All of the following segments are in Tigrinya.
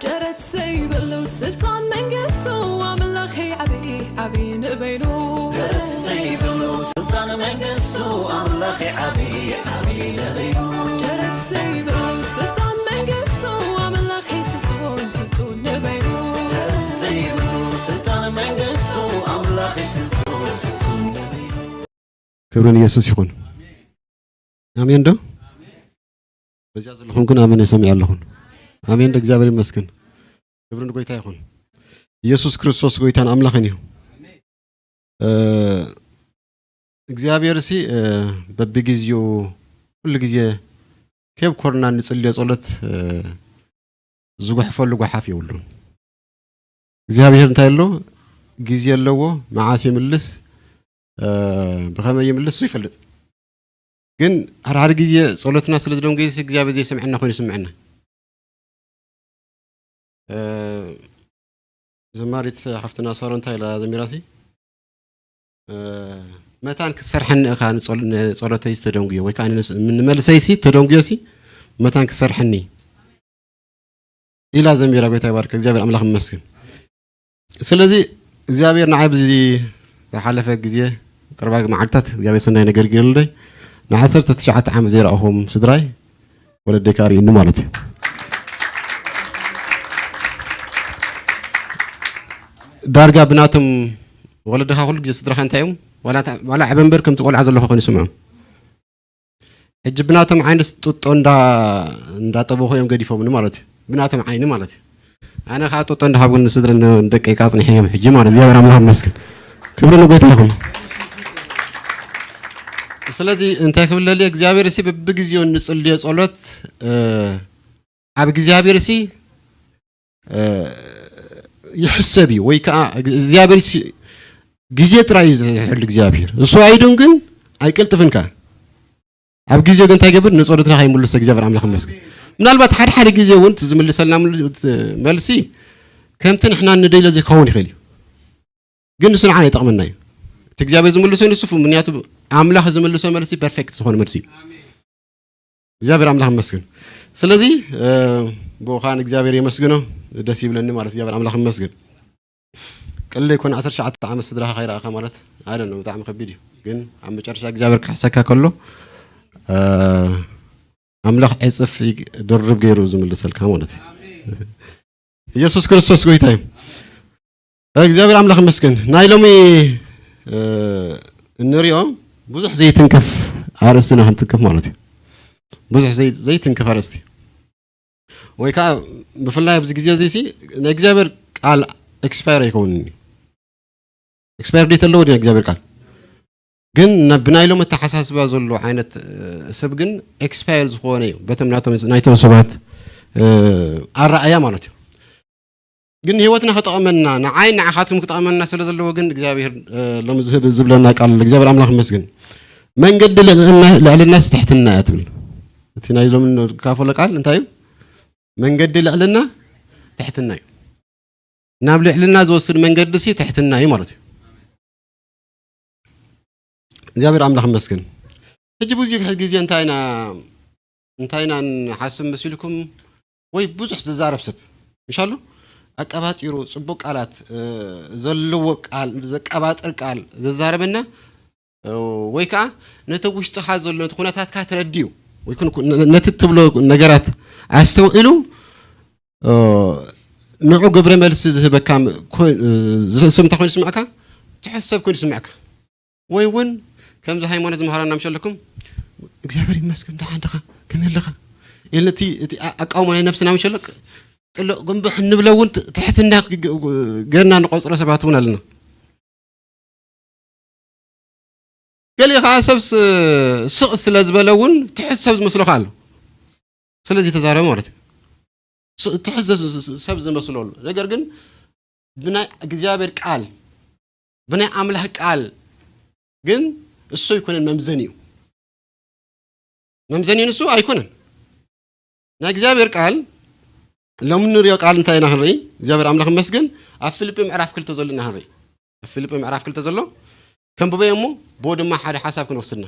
ደረት ዘይብሉ ስልጣን መንግስቱ ኣምላኸይ ዓብዪ ዓብዪ ንበይኑ። ደረት ዘይብሉ ስልጣን መንግስቱ ኣምላኸይ ዓብዪ ዓብዪ ንበይኑ። ደረት ዘይብሉ ስልጣን መንግስቱ ኣምላኸይ ስልጡን ስልጡን ንበይኑ። ደረት ዘይብሉ ስልጣን መንግስቱ ኣምላኸይ ስልጡን ስልጡን ንበይኑ። ክብሪ ንየሱስ ይኹን። ኣሜን ዶ? በዚያ ዘለኹም ግን ኣሜን ይሰምዕ ኣለኹን። ኣሜን ዶ? እግዚኣብሔር ይመስገን። ክብሪ ንጎይታ ይኹን። ኢየሱስ ክርስቶስ ጎይታን ኣምላኽን እዩ። እ፣ እግዚኣብሔር ሲ፣ እ፣ በብግዜኡ ኩሉ ግዜ ከየብኮርና ንጽልዮ ጸሎት፣ እ፣ ዝጉሕፈሉ ጓሓፍ የብሉን። እግዚኣብሔር እንታይ ኣሎ? ግዜ ኣለዎ። መዓስ ይምልስ፣ እ፣ ብኸመይ ይምልስ እሱ ይፈልጥ። ግን ሓደ ሓደ ግዜ ጸሎትና ስለ ዝደንጉየ ሲ እግዚኣብሔር ዘይሰምዐና ኮይኑ ይስምዐና። እ፣ ዘማሪት ሓፍትና ሳሮን እንታይ ኢላ ዘሚራሲ? እ፣ መታን ክትሰርሐኒ ኢኻ ንጸል-፣ ንጸሎተይ ዝተደንጉዮ ወይ ከኣ ንስ-፣ ንመልሰይሲ ተደንጉዮሲ መታን ክትሰርሐኒ ኢላ ዘሚራ። ጎይታ ይባርክ። እግዚኣብሔር ኣምላኽ ይመስገን። ስለዚ እግዚኣብሔር ንዓይ ኣብዚ ዝሓለፈ ግዜ ቅርባ መዓልታት እግዚኣብሔር ሰናይ ነገር ገይሩለይ ንዓሰርተ ትሽዓተ ዓመት ዘይረኣኹም ስድራይ ወለደይ ከኣ ርእዩኒ ማለት እዩ። ዳርጋ ብናቶም ወለድኻ ኩሉ ግዜ ስድራኻ እንታይ እዮም? ዋላ እታ-፣ ዋላ ዕበ እምበር ከምቲ ቆልዓ ዘለኹ ኮይኑ ይስምዖም። ሕጂ ብናቶም ዓይኒ ጡጦ እንዳ-፣ እንዳጠበኹ እዮም ገዲፎምኒ ማለት እዩ። ብናቶም ዓይኒ ማለት እዩ። ኣነ ከዓ ጡጦ እንዳሃብኩ ንስድረ-፣ ንደቀይ ከዓ ኣጽኒሐ እዮም ሕጂ ማለት እዩ። እግዚኣብሔር ኣምላኽ ይመስገን። ክብሪ ንጎይታ ይኹን። ስለዚ እንታይ ክብል ደልየ፣ እግዚኣብሔር እሲ በብግዜኡ እንጽልዮ ጸሎት፣ እ፣ ኣብ እግዚኣብሔር እሲ፣ እ፣ ይሕሰብ እዩ ወይ ከዓ እግዚኣብሔር እሲ ግዜ ጥራይ እዩ ዝሕል እግዚኣብሔር። እሱ ኣይዱን ግን ኣይቅልጥፍን ከዓ። ኣብ ግዜኡ ግን እንታይ ይገብር? ንጸሎትና ከይምልሶ እግዚኣብሔር ኣምላኽ ይመስገን። ምናልባት ሓደ ሓደ ግዜ እውን እቲ ዝምልሰልና ምል-፣ እቲ መልሲ ከምቲ ንሕና ንደልዮ ዘይከውን ይኽእል እዩ። ግን ንሱ ንዓና ይጠቕመና እዩ። እቲ እግዚኣብሔር ዝምልሶ ንሱ ፍ-፣ ምክንያቱ ኣምላኽ ዝምልሶ መልሲ ፐርፌክት ዝኾነ መልሲ እዩ። እግዚኣብሔር ኣምላኽ ይመስገን። ስለዚ፣ እ፣ ብኡ ከዓ ንእግዚኣብሔር የመስግኖ፣ ደስ ይብለኒ ማለት እግዚኣብሔር ኣምላኽ ይመስገን። ቀሊል ኣይኮነ፣ ዓሰርተ ትሽዓተ ዓመት ስድራኻ ከይረኣኻ ማለት፣ I don't know፣ ብጣዕሚ ከቢድ እዩ። ግን ኣብ መጨረሻ እግዚኣብሔር ክሕሰካ ከሎ፣ እ፣ ኣምላኽ ዕጽፍ ይ-፣ ድርብ ገይሩ ዝምልሰልካ ማለት እዩ። ኢየሱስ ክርስቶስ ጎይታ እዩ። እግዚኣብሔር ኣምላኽ ይመስገን። ናይ ሎሚ፣ እ፣ እንሪኦ ብዙሕ ዘይትንክፍ ኣርእስቲ ኢና ክንትንክፍ ማለት እዩ። ብዙሕ ዘይ-፣ ዘይትንክፍ ኣርእስቲ። ወይ ከዓ ብፍላይ ኣብዚ ግዜ እዚ ሲ ናይ እግዚኣብሔር ቃል ኤክስፓየር ኣይከውንን እዩ። ኤክስፓየር ዴት ኣለዎ ድዩ ናይ እግዚኣብሔር ቃል? ግን ና-፣ ብናይ ሎም ኣተሓሳስባ ዘሎ ዓይነት፣ እ፣ ሰብ ግን ኤክስፓየር ዝኾነ እዩ። በቶም ናቶም፣ ናይቶም ሰባት፣ እ፣ ኣረኣያ ማለት እዩ። ግን ንህይወትና ክጠቕመና፣ ንዓይ ንዓኻትኩም ክጠቕመና ስለ ዘለዎ ግን እግዚኣብሔር፣ እ፣ ሎሚ ዝህብ-፣ ዝብለና ቃል እግዚኣብሔር ኣምላኽ ይመስገን። መንገዲ ልዕልና፣ ልዕልናስ ትሕትና እያ ትብል። እቲ ናይ ሎሚ ንካፈሎ ቃል እንታይ እዩ? መንገዲ ልዕልና ትሕትና እዩ። ናብ ልዕልና ዝወስድ መንገዲ ሲ ትሕትና እዩ ማለት እዩ። እግዚኣብሔር ኣምላኽ ይመስገን። ሕጂ ብዙሕ ግዜ እንታይ ኢና፣ እንታይ ኢና ንሓስብ መሲልኩም? ወይ ብዙሕ ዝዛረብ ሰብ፣ ምሻሉ? ኣቀባጢሩ ጽቡቕ ቃላት፣ እ፣ ዘለዎ ቃል፣ ዘቀባጥር ቃል ዘዛረበና፣ እ፣ ወይ ከኣ ነቲ ውሽጥኻ ዘሎ፣ ነቲ ኩነታትካ ተረዲኡ፣ ወይ ኩን-፣ ኩን-፣ ነ-፣ ነቲ ትብሎ ነገራት ኣስተውዒሉ፣ እ፣ ንዑ ግብረ መልሲ ዝህበካ ም-፣ ኮይ-፣ እ፣ ዝ-፣ ሰብ እንታይ ኮይኑ ይስምዓካ? ትሑት ሰብ ኮይኑ ይስምዓካ። ወይ እውን ከምዚ ሃይማኖት ዝምሃረና ምሸለኩም፣ "እግዚኣብሔር ይመስገን፣ ደሓን ዲኻ? ከመይ ኣለኻ?" ኢልና እቲ፣ እቲ ኣ-፣ ኣቃውማ ናይ ነብስና ምሸለክ ጥልቕ ጉንብሕ እንብሎ እውን ት-፣ ትሕትና ግ-፣ ግ-፣ ገርና ንቆጽሮ ሰባት እውን ኣለና። ገሊኡ ከዓ ሰብ ስ-፣ ስቕ ስለ ዝበለ እውን ትሑት ሰብ ዝመስሎ ከዓ ኣሎ። ስለዚ ተዛረበ ማለት እዩ። ስ-፣ ትሑት ዘ-፣ ስ-፣ ሰብ ዝመስሎ ኣሎ። ነገር ግን ብናይ እግዚኣብሔር ቃል፣ ብናይ ኣምላኽ ቃል ግን እሱ ኣይኮነን መምዘኒኡ። መምዘኒኡ ንሱ ኣይኮነን። ናይ እግዚኣብሔር ቃል ሎሚ እንሪኦ ቃል እንታይ ኢና ክንርኢ? እግዚኣብሔር ኣምላኽ ይመስገን። ኣብ ፊልጲ ምዕራፍ ክልተ ዘሎ ኢና ክንርኢ። ኣብ ፊልጲ ምዕራፍ ክልተ ዘሎ ከንብበዮ እሞ ብኡ ድማ ሓደ ሓሳብ ክንወስድና።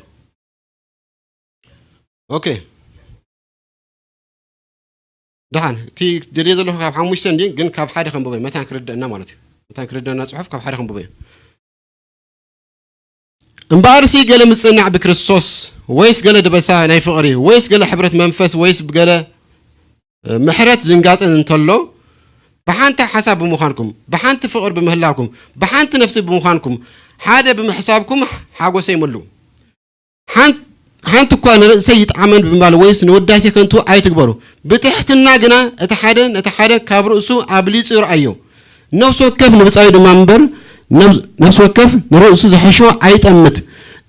ኦኬ። ደሓን እቲ ደልየ ዘለኹ ካብ ሓሙሽተ እንዲ ግን ካብ ሓደ ከንብበ መታን ክርደአና ማለት እዩ። መታን ክርደአና ጽሑፍ ካብ ሓደ ከንብበ እዩ። እምበኣርሲ ገለ ምጽናዕ ብክርስቶስ ወይስ ገለ ድበሳ ናይ ፍቕሪ ወይስ ገለ ሕብረት መንፈስ ወይስ ብገለ ምሕረት ዝንጋጽን እንተሎ ብሓንቲ ሓሳብ ብምዃንኩም ብሓንቲ ፍቕር ብምህላውኩም ብሓንቲ ነፍሲ ብምዃንኩም ሓደ ብምሕሳብኩም ሓጎሰይ ምሉ። ሓንቲ እኳ ንርእሰይ ይጥዓመን ብምባል ወይስ ንውዳሴ ከንቱ ኣይትግበሩ። ብትሕትና ግና እቲ ሓደ ነቲ ሓደ ካብ ርእሱ ኣብሊጹ ይርኣዮ። ነፍሲ ወከፍ ንብጻዩ ድማ እምበር ነፍሲ ወከፍ ንርእሱ ዝሕሾ ኣይጠምት።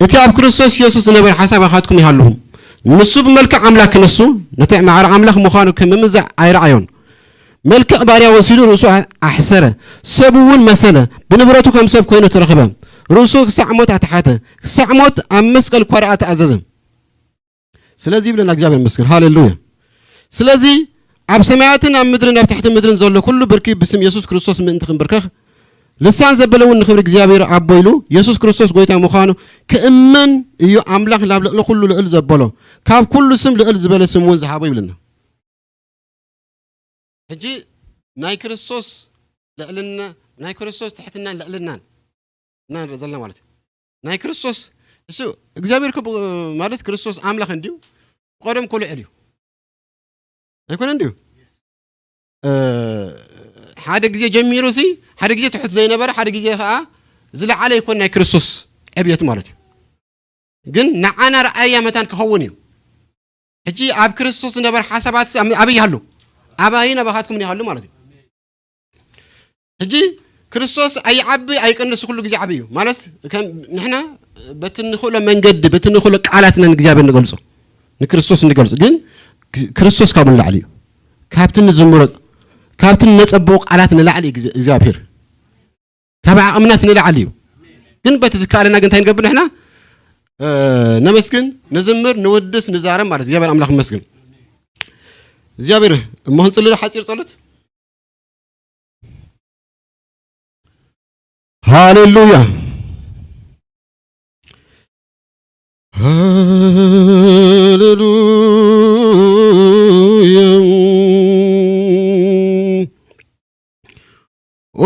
እቲ ኣብ ክርስቶስ ኢየሱስ ዝነበረ ሓሳብ ኣኻትኩም ይሃልኹም። ንሱ ብመልክዕ ኣምላክ ክነሱ ነቲ ማዕረ ኣምላኽ ምዃኑ ከም ምምዛዕ ኣይረኣዮን። መልክዕ ባርያ ወሲዱ ርእሱ ኣሕሰረ፣ ሰብ እውን መሰለ፣ ብንብረቱ ከም ሰብ ኮይኑ ተረኽበ። ርእሱ ክሳዕ ሞት ኣትሓተ፣ ክሳዕ ሞት ኣብ መስቀል እኳ ደኣ ተኣዘዘ። ስለዚ ይብለና እግዚኣብሔር ይመስገን። ሃሌሉያ። ስለዚ ኣብ ሰማያትን ኣብ ምድርን ኣብ ትሕቲ ምድርን ዘሎ ኩሉ ብርኪ ብስም የሱስ ክርስቶስ ምእንቲ ክንብርከኽ ልሳን ዘበለ እውን ንኽብሪ እግዚኣብሔር ኣቦ ኢሉ የሱስ ክርስቶስ ጎይታ ምዃኑ ክእመን እዩ። ኣምላኽ ናብ ልዕሊ ኩሉ ልዕል ዘበሎ ካብ ኩሉ ስም ልዕል ዝበለ ስም እውን ዝሃቦ ይብለና። ሕጂ ናይ ክርስቶስ ልዕልና ናይ ክርስቶስ ትሕትናን ልዕልናን እና ንርኢ ዘለና ማለት እዩ። ናይ ክርስቶስ እሱ እግዚኣብሔር ክብ ማለት ክርስቶስ ኣምላኽ እንዲዩ ቀደም ኮ ልዕል እዩ ኣይኮነ እንዲዩ ሓደ ግዜ ጀሚሩ ሲ ሓደ ግዜ ትሑት ዘይነበረ ሓደ ግዜ ከዓ ዝለዓለ ይኮን ናይ ክርስቶስ ዕብየት ማለት እዩ። ግን ንዓና ረኣያ መታን ክኸውን እዩ። ሕጂ ኣብ ክርስቶስ ዝነበረ ሓሳባት ኣበይ ይሃሉ? ኣባይን ኣባኻትኩም ይሃሉ ማለት እዩ። ሕጂ ክርስቶስ ኣይዓቢ ኣይቀንስ ኩሉ ግዜ ዓቢ እዩ ማለት ንሕና በቲ ንኽእሎ መንገዲ በቲ ንኽእሎ ቃላት ነን እግዚኣብሔር ንገልጾ ንክርስቶስ ንገልጾ ግን ክርስቶስ ካብ ንላዕሊ እዩ። ካብቲ ንዝምሮ ካብቲ ነጸብኦ ቃላት ንላዕሊ እግዚኣብሔር ካብ ዓቕምናስ ንላዕሊ እዩ። ግን በቲ ዝከኣለና ግን እንታይ ንገብር ንሕና ነመስግን፣ ንዝምር፣ ንውድስ፣ ንዛረብ ማለት እግዚኣብሔር ኣምላኽ ይመስግን። እግዚኣብሔር እሞ ክንጽልሎ ሓጺር ጸሎት። ሃሌሉያ ሃሌሉያ ኦ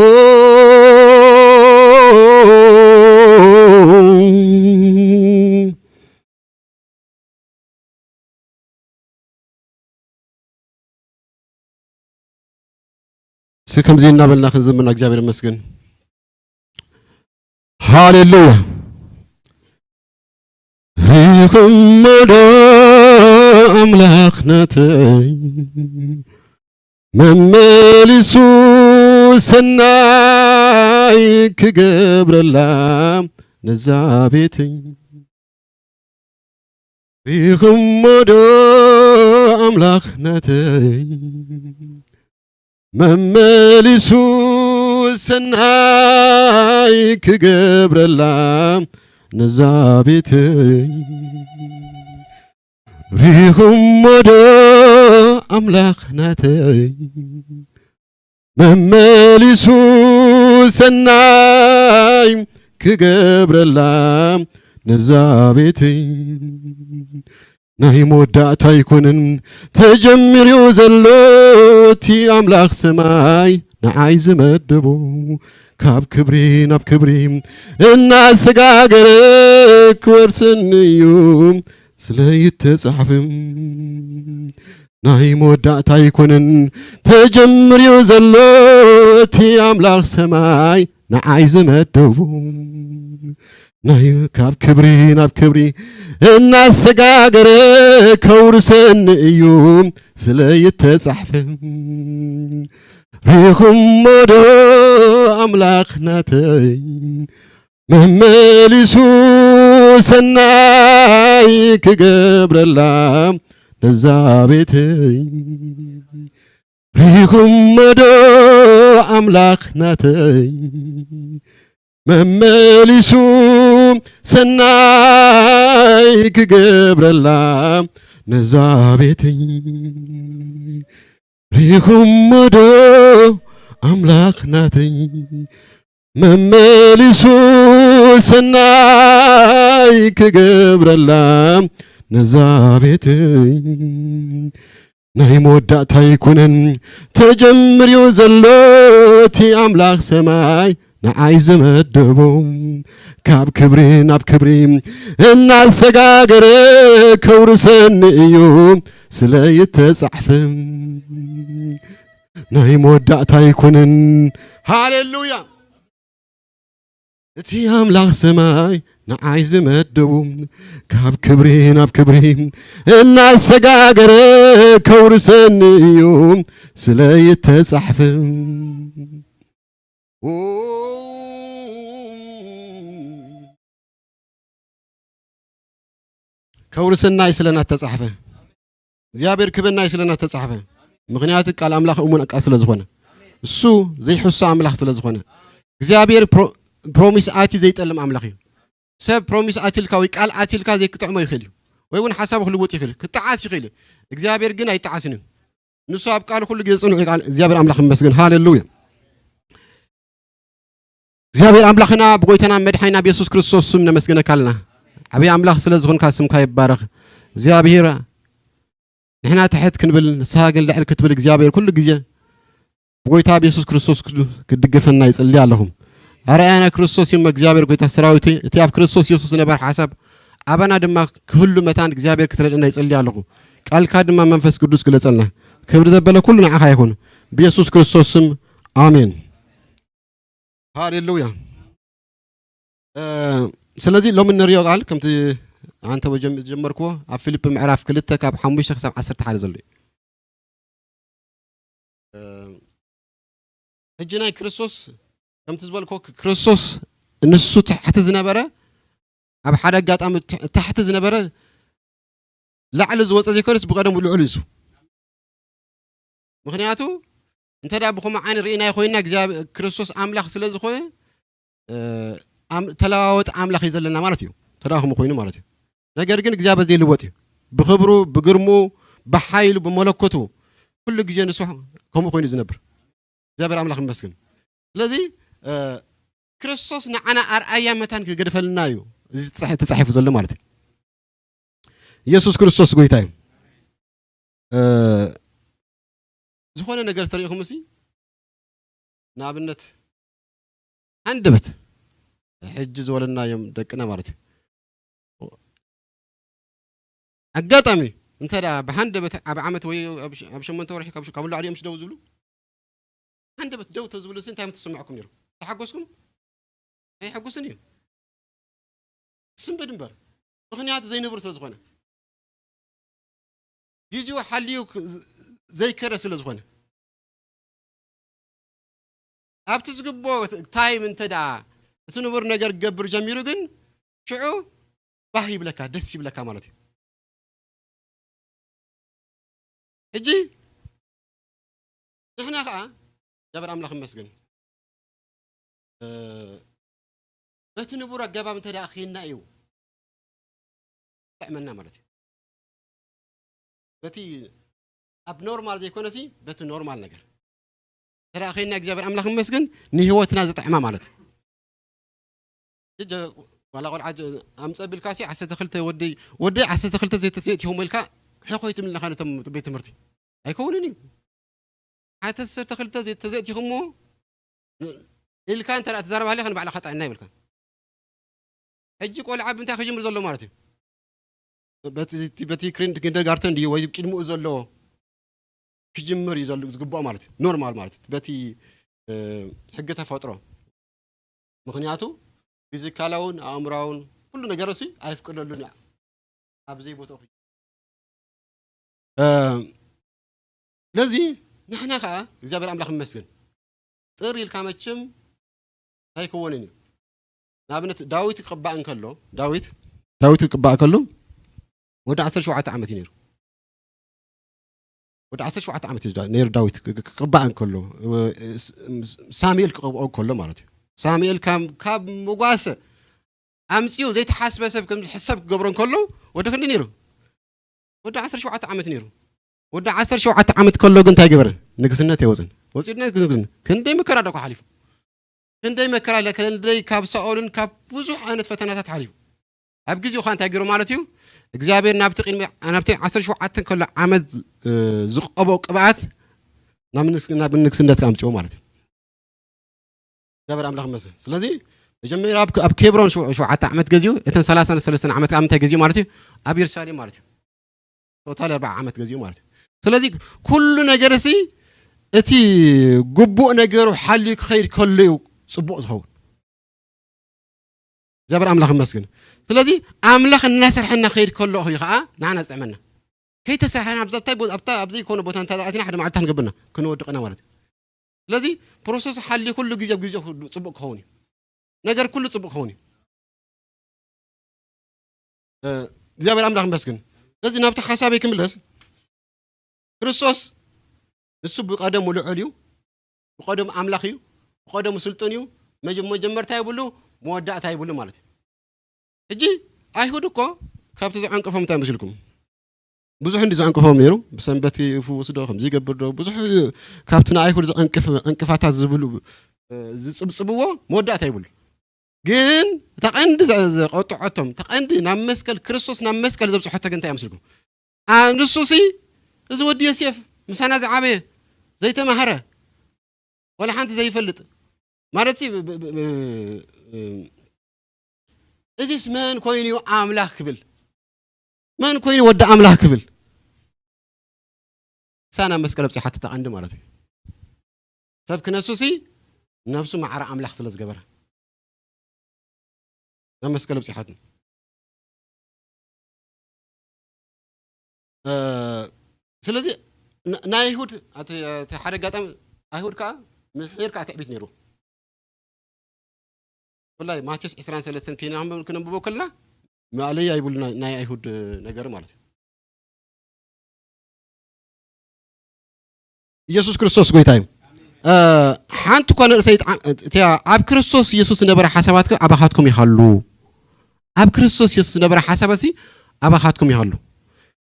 እስኪ ከምዚ እናበልና ክንዝምር እግዚኣብሔር ይመስገን። ሃሌሉያ ሪኹሞ ዶ ኣምላኽ ናተይ መመሊሱ ሰናይ ክገብረላ ነዛ ቤተይ ሪኹሞ ዶ ኣምላኽ ናተይ መመሊሱ ሰናይ ክገብረላ ነዛ ቤተይ ሪኹሞ ዶ ኣምላኽ ናተይ መመሊሱ ሰናይ ክገብረላ ነዛ ቤተይ ናይ መወዳእታ ኣይኮነን ተጀሚሩ ዘሎ እቲ ኣምላኽ ሰማይ ንዓይ ዝመደቦ ካብ ክብሪ ናብ ክብሪ እናሰጋገረ ክወርሰኒ እዩ ስለ ይተጻሕፍ ናይ መወዳእታ ኣይኮነን ተጀምርዮ ዘሎ እቲ ኣምላኽ ሰማይ ንዓይ ዝመደቡ ናይ ካብ ክብሪ ናብ ክብሪ እናሰጋገረ ከውርሰኒ እዩ ስለ ይተጻሕፈ ሪኹሞ ዶ ኣምላኽ ናተይ መመሊሱ ሰናይ ክገብረላ ነዛ ቤተይ ሪኹሞ ዶ ኣምላኽ ናተይ መመሊሱ ሰናይ ክገብረላ ነዛ ቤተይ ሪኹሞ ዶ ኣምላኽ ናተይ መመሊሱ ሰናይ ክገብረላ ነዛ ቤተይ ናይ መወዳእታ ኣይኮነን ተጀምርዮ ዘሎ፣ እቲ ኣምላኽ ሰማይ ንዓይ ዝመደቦ፣ ካብ ክብሪ ናብ ክብሪ እናሰጋገረ ከውርሰኒ እዩ ስለ ይተጻሕፈ። ናይ መወዳእታ ኣይኮነን። ሃሌሉያ። እቲ ኣምላኽ ሰማይ ንዓይ ዝመደቡ፣ ካብ ክብሪ ናብ ክብሪ እናሰጋገረ ከውርሰኒ እዩ ስለ ይተጻሕፈ። ከውርሰናይ ስለ ናተጻሕፈ፣ እግዚኣብሔር ክበናይ ስለ ናተጻሕፈ። ምኽንያቱ ቃል ኣምላኽ እሙን ቃል ስለ ዝኾነ፣ እሱ ዘይሕሱ ኣምላኽ ስለ ዝኾነ፣ እግዚኣብሔር ፕሮ-፣ ፕሮሚስ ኣቲ ዘይጠልም ኣምላኽ እዩ። ሰብ ፕሮሚስ ኣትልካ ወይ ቃል ኣትልካ ዘይክጥዕሞ ይኽእል እዩ፣ ወይ እውን ሓሳቡ ክልውጥ ይኽእል እዩ፣ ክጠዓስ ይኽእል እዩ። እግዚኣብሔር ግን ኣይጠዓስን እዩ። ንሱ ኣብ ቃል ኩሉ ግዜ ጽኑዕ እዩ። ቃል እግዚኣብሔር ኣምላኽ ይመስገን። ሃሌሉያ። እግዚኣብሔር ኣምላኽና ብጎይታና መድሓኒና ብየሱስ ክርስቶስ ስም ነመስግነካ ኣለና። ዓብዪ ኣምላኽ ስለ ዝኾንካ ስምካ ይባረኽ። እግዚኣብሔር ንሕና ትሕት ክንብል ንስኻ ግን ልዕል ክትብል እግዚኣብሔር ኩሉ ግዜ ብጎይታ ብየሱስ ክርስቶስ ክድ-፣ ክትድግፈና ይጽሊ ኣለኹ። ኣርኣያና ክርስቶስ እዩ እግዚኣብሔር ጎይታ ሰራዊት። እቲ ኣብ ክርስቶስ የሱስ ዝነበረ ሓሳብ ኣባና ድማ ክህሉ መታን እግዚኣብሔር ክትረድእና ይጽሊ ኣለኹ። ቃልካ ድማ መንፈስ ቅዱስ ግለጸልና። ክብሪ ዘበለ ኩሉ ንዓኻ ይኹን። ብየሱስ ክርስቶስ ስም ኣሜን። ሃሌሉያ። እ፣ ስለዚ ሎሚ እንሪኦ ቃል ከምቲ ኣንተ ወጀም-፣ ዝጀመርክዎ ኣብ ፊልፕ ምዕራፍ ክልተ ካብ ሓሙሽተ ክሳብ ዓሰርተ ሓደ ዘሎ እዩ። እ፣ ሕጂ ናይ ክርስቶስ ከምቲ ዝበልክዎ ክ-፣ ክርስቶስ ንሱ ታሕቲ ዝነበረ ኣብ ሓደ ኣጋጣሚ ት-፣ ታሕቲ ዝነበረ ላዕሊ ዝወፀ ዘይኮነስ ብቐደሙ ልዑል እዩ እሱ። ምኽንያቱ እንተ ደኣ ብኸምኡ ዓይኒ ርኢናዮ ኮይንና እግዚኣብ-፣ ክርስቶስ ኣምላኽ ስለ ዝኾነ፣ እ፣ ኣም-፣ ተለዋወጢ ኣምላኽ እዩ ዘለና ማለት እዩ። እንተ ደኣ ከምኡ ኮይኑ ማለት እዩ። ነገር ግን እግዚኣብሔር ዘይልወጥ እዩ። ብኽብሩ፣ ብግርምኡ፣ ብሓይሉ፣ ብመለኮቱ ኩሉ ግዜ ንሱ ከምኡ ኮይኑ ዝነብር እግዚኣብሔር ኣምላኽ ይመስገን። ስለዚ፣ እ፣ ክርስቶስ ንዓና ኣርኣያ መታን ክገድፈልና እዩ እዚ ተጻሒ-፣ ተጻሒፉ ዘሎ ማለት እዩ። ኢየሱስ ክርስቶስ ጎይታ እዩ። እ፣ ዝኾነ ነገር ተሪኢኹም እሲ ንኣብነት ሃንደበት ሕጂ ዝወለድናዮም ደቅና ማለት እዩ። ኣጋጣሚ እንተ ደኣ ብሃንደበት ኣብ ዓመት ወይ ኣብ ሸ-፣ ኣብ ሸሞንተ ወርሒ ካብ ሸ-፣ ካብ ላዕሊ እዮም ደው ዝብሉ። ሃንደበት ደው ተዝብሉ እሲ እንታይ ምተሰማዕኩም ነይሩ? ተሓጎስኩም? ኣይሕጉስን እዩ። ስንብድ እምበር። ምኽንያቱ ዘይንቡር ስለ ዝኾነ። ግዜኡ ሓልዩ ክ-፣ ዘይከደ ስለ ዝኾነ። ኣብቲ ዝግብኦ ታይም እንተ ደኣ እቲ ንቡር ነገር ክገብር ጀሚሩ ግን ሽዑ ባህ ይብለካ፣ ደስ ይብለካ ማለት እዩ። ሕጂ ንሕና ኸኣ እግዚኣብሔር ኣምላኽ ይመስገን። እ፣ በቲ ንቡር ኣገባብ እንተ ደኣ ኸይድና እዩ ጥዕመና ማለት እዩ። በቲ ኣብ ኖርማል ዘይኮነሲ በቲ ኖርማል ነገር እንተ ደኣ ኸይድና እግዚኣብሔር ኣምላኽ ይመስገን ንህይወትና ዝጥዕማ ማለት እዩ። ሕጂ ዋላ ቆልዓ ጀ-፣ ኣምፀ ቢልካሲ ዓሰርተ ክልተ ወደይ፣ ወደይ ዓሰርተ ክልተ ዘይተዘይእትኹሞ ኢልካ ሕኾይ ትብል ኣለኻ ነቶም ቤት ትምህርቲ። ኣይከውንን እዩ። ዓሰርተ ክልተ ዘይተዘይእትኹሞ ኢልካ እንተ ደኣ ትዛረብ ሃሊኻ ንባዕልኻ ጥዕና ይብልካ። ሕጂ ቆልዓ ብምንታይ ክጅምር ዘሎ ማለት እዩ? በቲ፣ በቲ ክሪንድ ኪንደርጋርተን ድዩ ወይ ቅድሚኡ ዘሎ ክጅምር እዩ ዘሎ ዝግብኦ ማለት እዩ። ኖርማል ማለት እዩ። በቲ፣ እ፣ ሕጊ ተፈጥሮ። ምኽንያቱ ፊዚካላውን ኣእምራውን ኩሉ ነገር እሱ ኣይፍቅደሉን እዩ። ኣብ ዘይቦታኡ ክጅምር። እ፣ ስለዚ ንሕና ኸዓ እግዚኣብሔር ኣምላኽ ይመስገን። ጥር ኢልካ መቸም ኣይከወንን እዩ። ንኣብነት ዳዊት ክቕባእ እንከሎ፣ ዳዊት፣ ዳዊት ክቕባእ ከሎ ወዲ ዓሰርተ ሸውዓተ ዓመት እዩ ነይሩ። ወዲ ዓሰርተ ሸውዓተ ዓመት እዩ ዳ-፣ ነይሩ ዳዊት ክ-፣ ክ-፣ ክቕባእ እንከሎ፣ እ፣ ስ-፣ ስ-፣ ሳሙኤል ክቐብኦ እንከሎ ማለት እዩ። ሳሙኤል ካብ፣ ካብ መጓሰ ኣምጺኡ ዘይተሓስበ ሰብ ከም ዝሕሰብ ክገብሮ እንከሎ ወዲ ክንዲ ነይሩ። ወዲ ዓሰርተ ሸውዓተ ዓመት ነይሩ። ወዲ ዓሰርተ ሸውዓተ ዓመት ከሎ ግን እንታይ ገበረ? ንግስነት የወፅን። ወፂኡ ንግስነት ክንደይ መከራ ዶ ሓሊፉ? ክንደይ መከራ ኢለ፣ ክንደይ ካብ ሳኦልን ካብ ብዙሕ ዓይነት ፈተናታት ሓሊፉ። ኣብ ግዜኡ ኸኣ እንታይ ገይሩ ማለት እዩ? እግዚኣብሔር ናብቲ ቅድሚ ናብቲ ዓሰርተ ሸውዓተ ከሎ ዓመት ዝቀቦ ቅብኣት ናብ ንግስነት ከምፅዎ ማለት እዩ። እግዚኣብሔር ኣምላኽ መስል ስለዚ መጀመሪያ ኣብ ኬብሮን ሸውዓተ ዓመት ገዚኡ እተን ሰላሳን ሰለስተን ዓመት ኣብ ምንታይ ገዚኡ ማለት እዩ? ኣብ የሩሳሌም ማለት እዩ። ቶታል ኣርባዓ ዓመት ገዚኡ ማለት እዩ። ስለዚ ኩሉ ነገር ሲ እቲ ግቡእ ነገሩ ሓልዩ ክኸይድ ከሎ እዩ ፅቡቕ ዝኸውን። እግዚኣብሔር ኣምላኽ ይመስግን። ስለዚ ኣምላኽ እናሰርሐና ክኸይድ ከሎ እዩ ከዓ ንዓና ዝጥዕመና። ከይተሰርሐና ኣብዛ እንታይ ቦታ ኣብታ ኣብ ዘይኮነ ቦታ እንተ ኣቲና ሓደ መዓልቲ ክንገብርና ክንወድቕና ማለት እዩ። ስለዚ ፕሮሰስ ሓሊ ኩሉ ግዜ ኣብ ግዜ ጽቡቕ ክኸውን እዩ። ነገር ኩሉ ጽቡቕ ክኸውን እዩ። እግዚኣብሔር ኣምላኽ ይመስግን። ስለዚ ናብቲ ሓሳበይ ክምለስ ክርስቶስ ንሱ ብቀደሙ ልዑል እዩ። ብቀደሙ ኣምላኽ እዩ። ብቀደሙ ስልጡን እዩ። መጀመርታ ይብሉ መወዳእታ ይብሉ ማለት እዩ። ሕጂ ኣይሁድ እኮ ካብቲ ዘዕንቅፎም እንታይ መስልኩም? ብዙሕ እንዲ ዘዕንቅፎም ነይሩ። ብሰንበት ይፍውስ ዶ ከምዚ ይገብር ዶ ብዙሕ ካብቲ ንኣይሁድ ዘዕንቅፍ ዕንቅፋታት ዝብሉ ዝፅብፅብዎ መወዳእታ ይብሉ። ግን እታ ቀንዲ ዘቆጥዐቶም እታ ቀንዲ ናብ መስቀል ክርስቶስ ናብ መስቀል ዘብፅሐቶ ግን እንታይ ይመስልኩም? ንሱ ሲ እዚ ወዲ ዮሴፍ ምሳና ዝዓበየ ዘይተማህረ ዋላ ሓንቲ ዘይፈልጥ ማለት እዚስ መን ኮይኑ ኣምላኽ ክብል መን ኮይኑ ወዲ ኣምላኽ ክብል ሳና መስቀል ኣብፅሓት ተቐንዲ ማለት እዩ። ሰብ ክነሱ ሲ ነብሱ ማዕረ ኣምላኽ ስለ ዝገበረ ናብ መስቀል ኣብፅሓት ስለዚ ናይ ኣይሁድ ሓደ ኣጋጣሚ ኣይሁድ ከዓ ምሕር ከዓ ትዕቢት ነይሩ። ብፍላይ ማቴዎስ ዕስራን ሰለስተን ክነንብቦ ከለና ማእለያ ይብሉ ናይ ኣይሁድ ነገር ማለት እዩ። ኢየሱስ ክርስቶስ ጎይታ እዩ። ሓንቲ እኳ ንርእሰይ እቲያ ኣብ ክርስቶስ ኢየሱስ ዝነበረ ሓሳባት ኣባኻትኩም ይሃሉ። ኣብ ክርስቶስ ኢየሱስ ዝነበረ ሓሳብ ሲ ኣባኻትኩም ይሃሉ።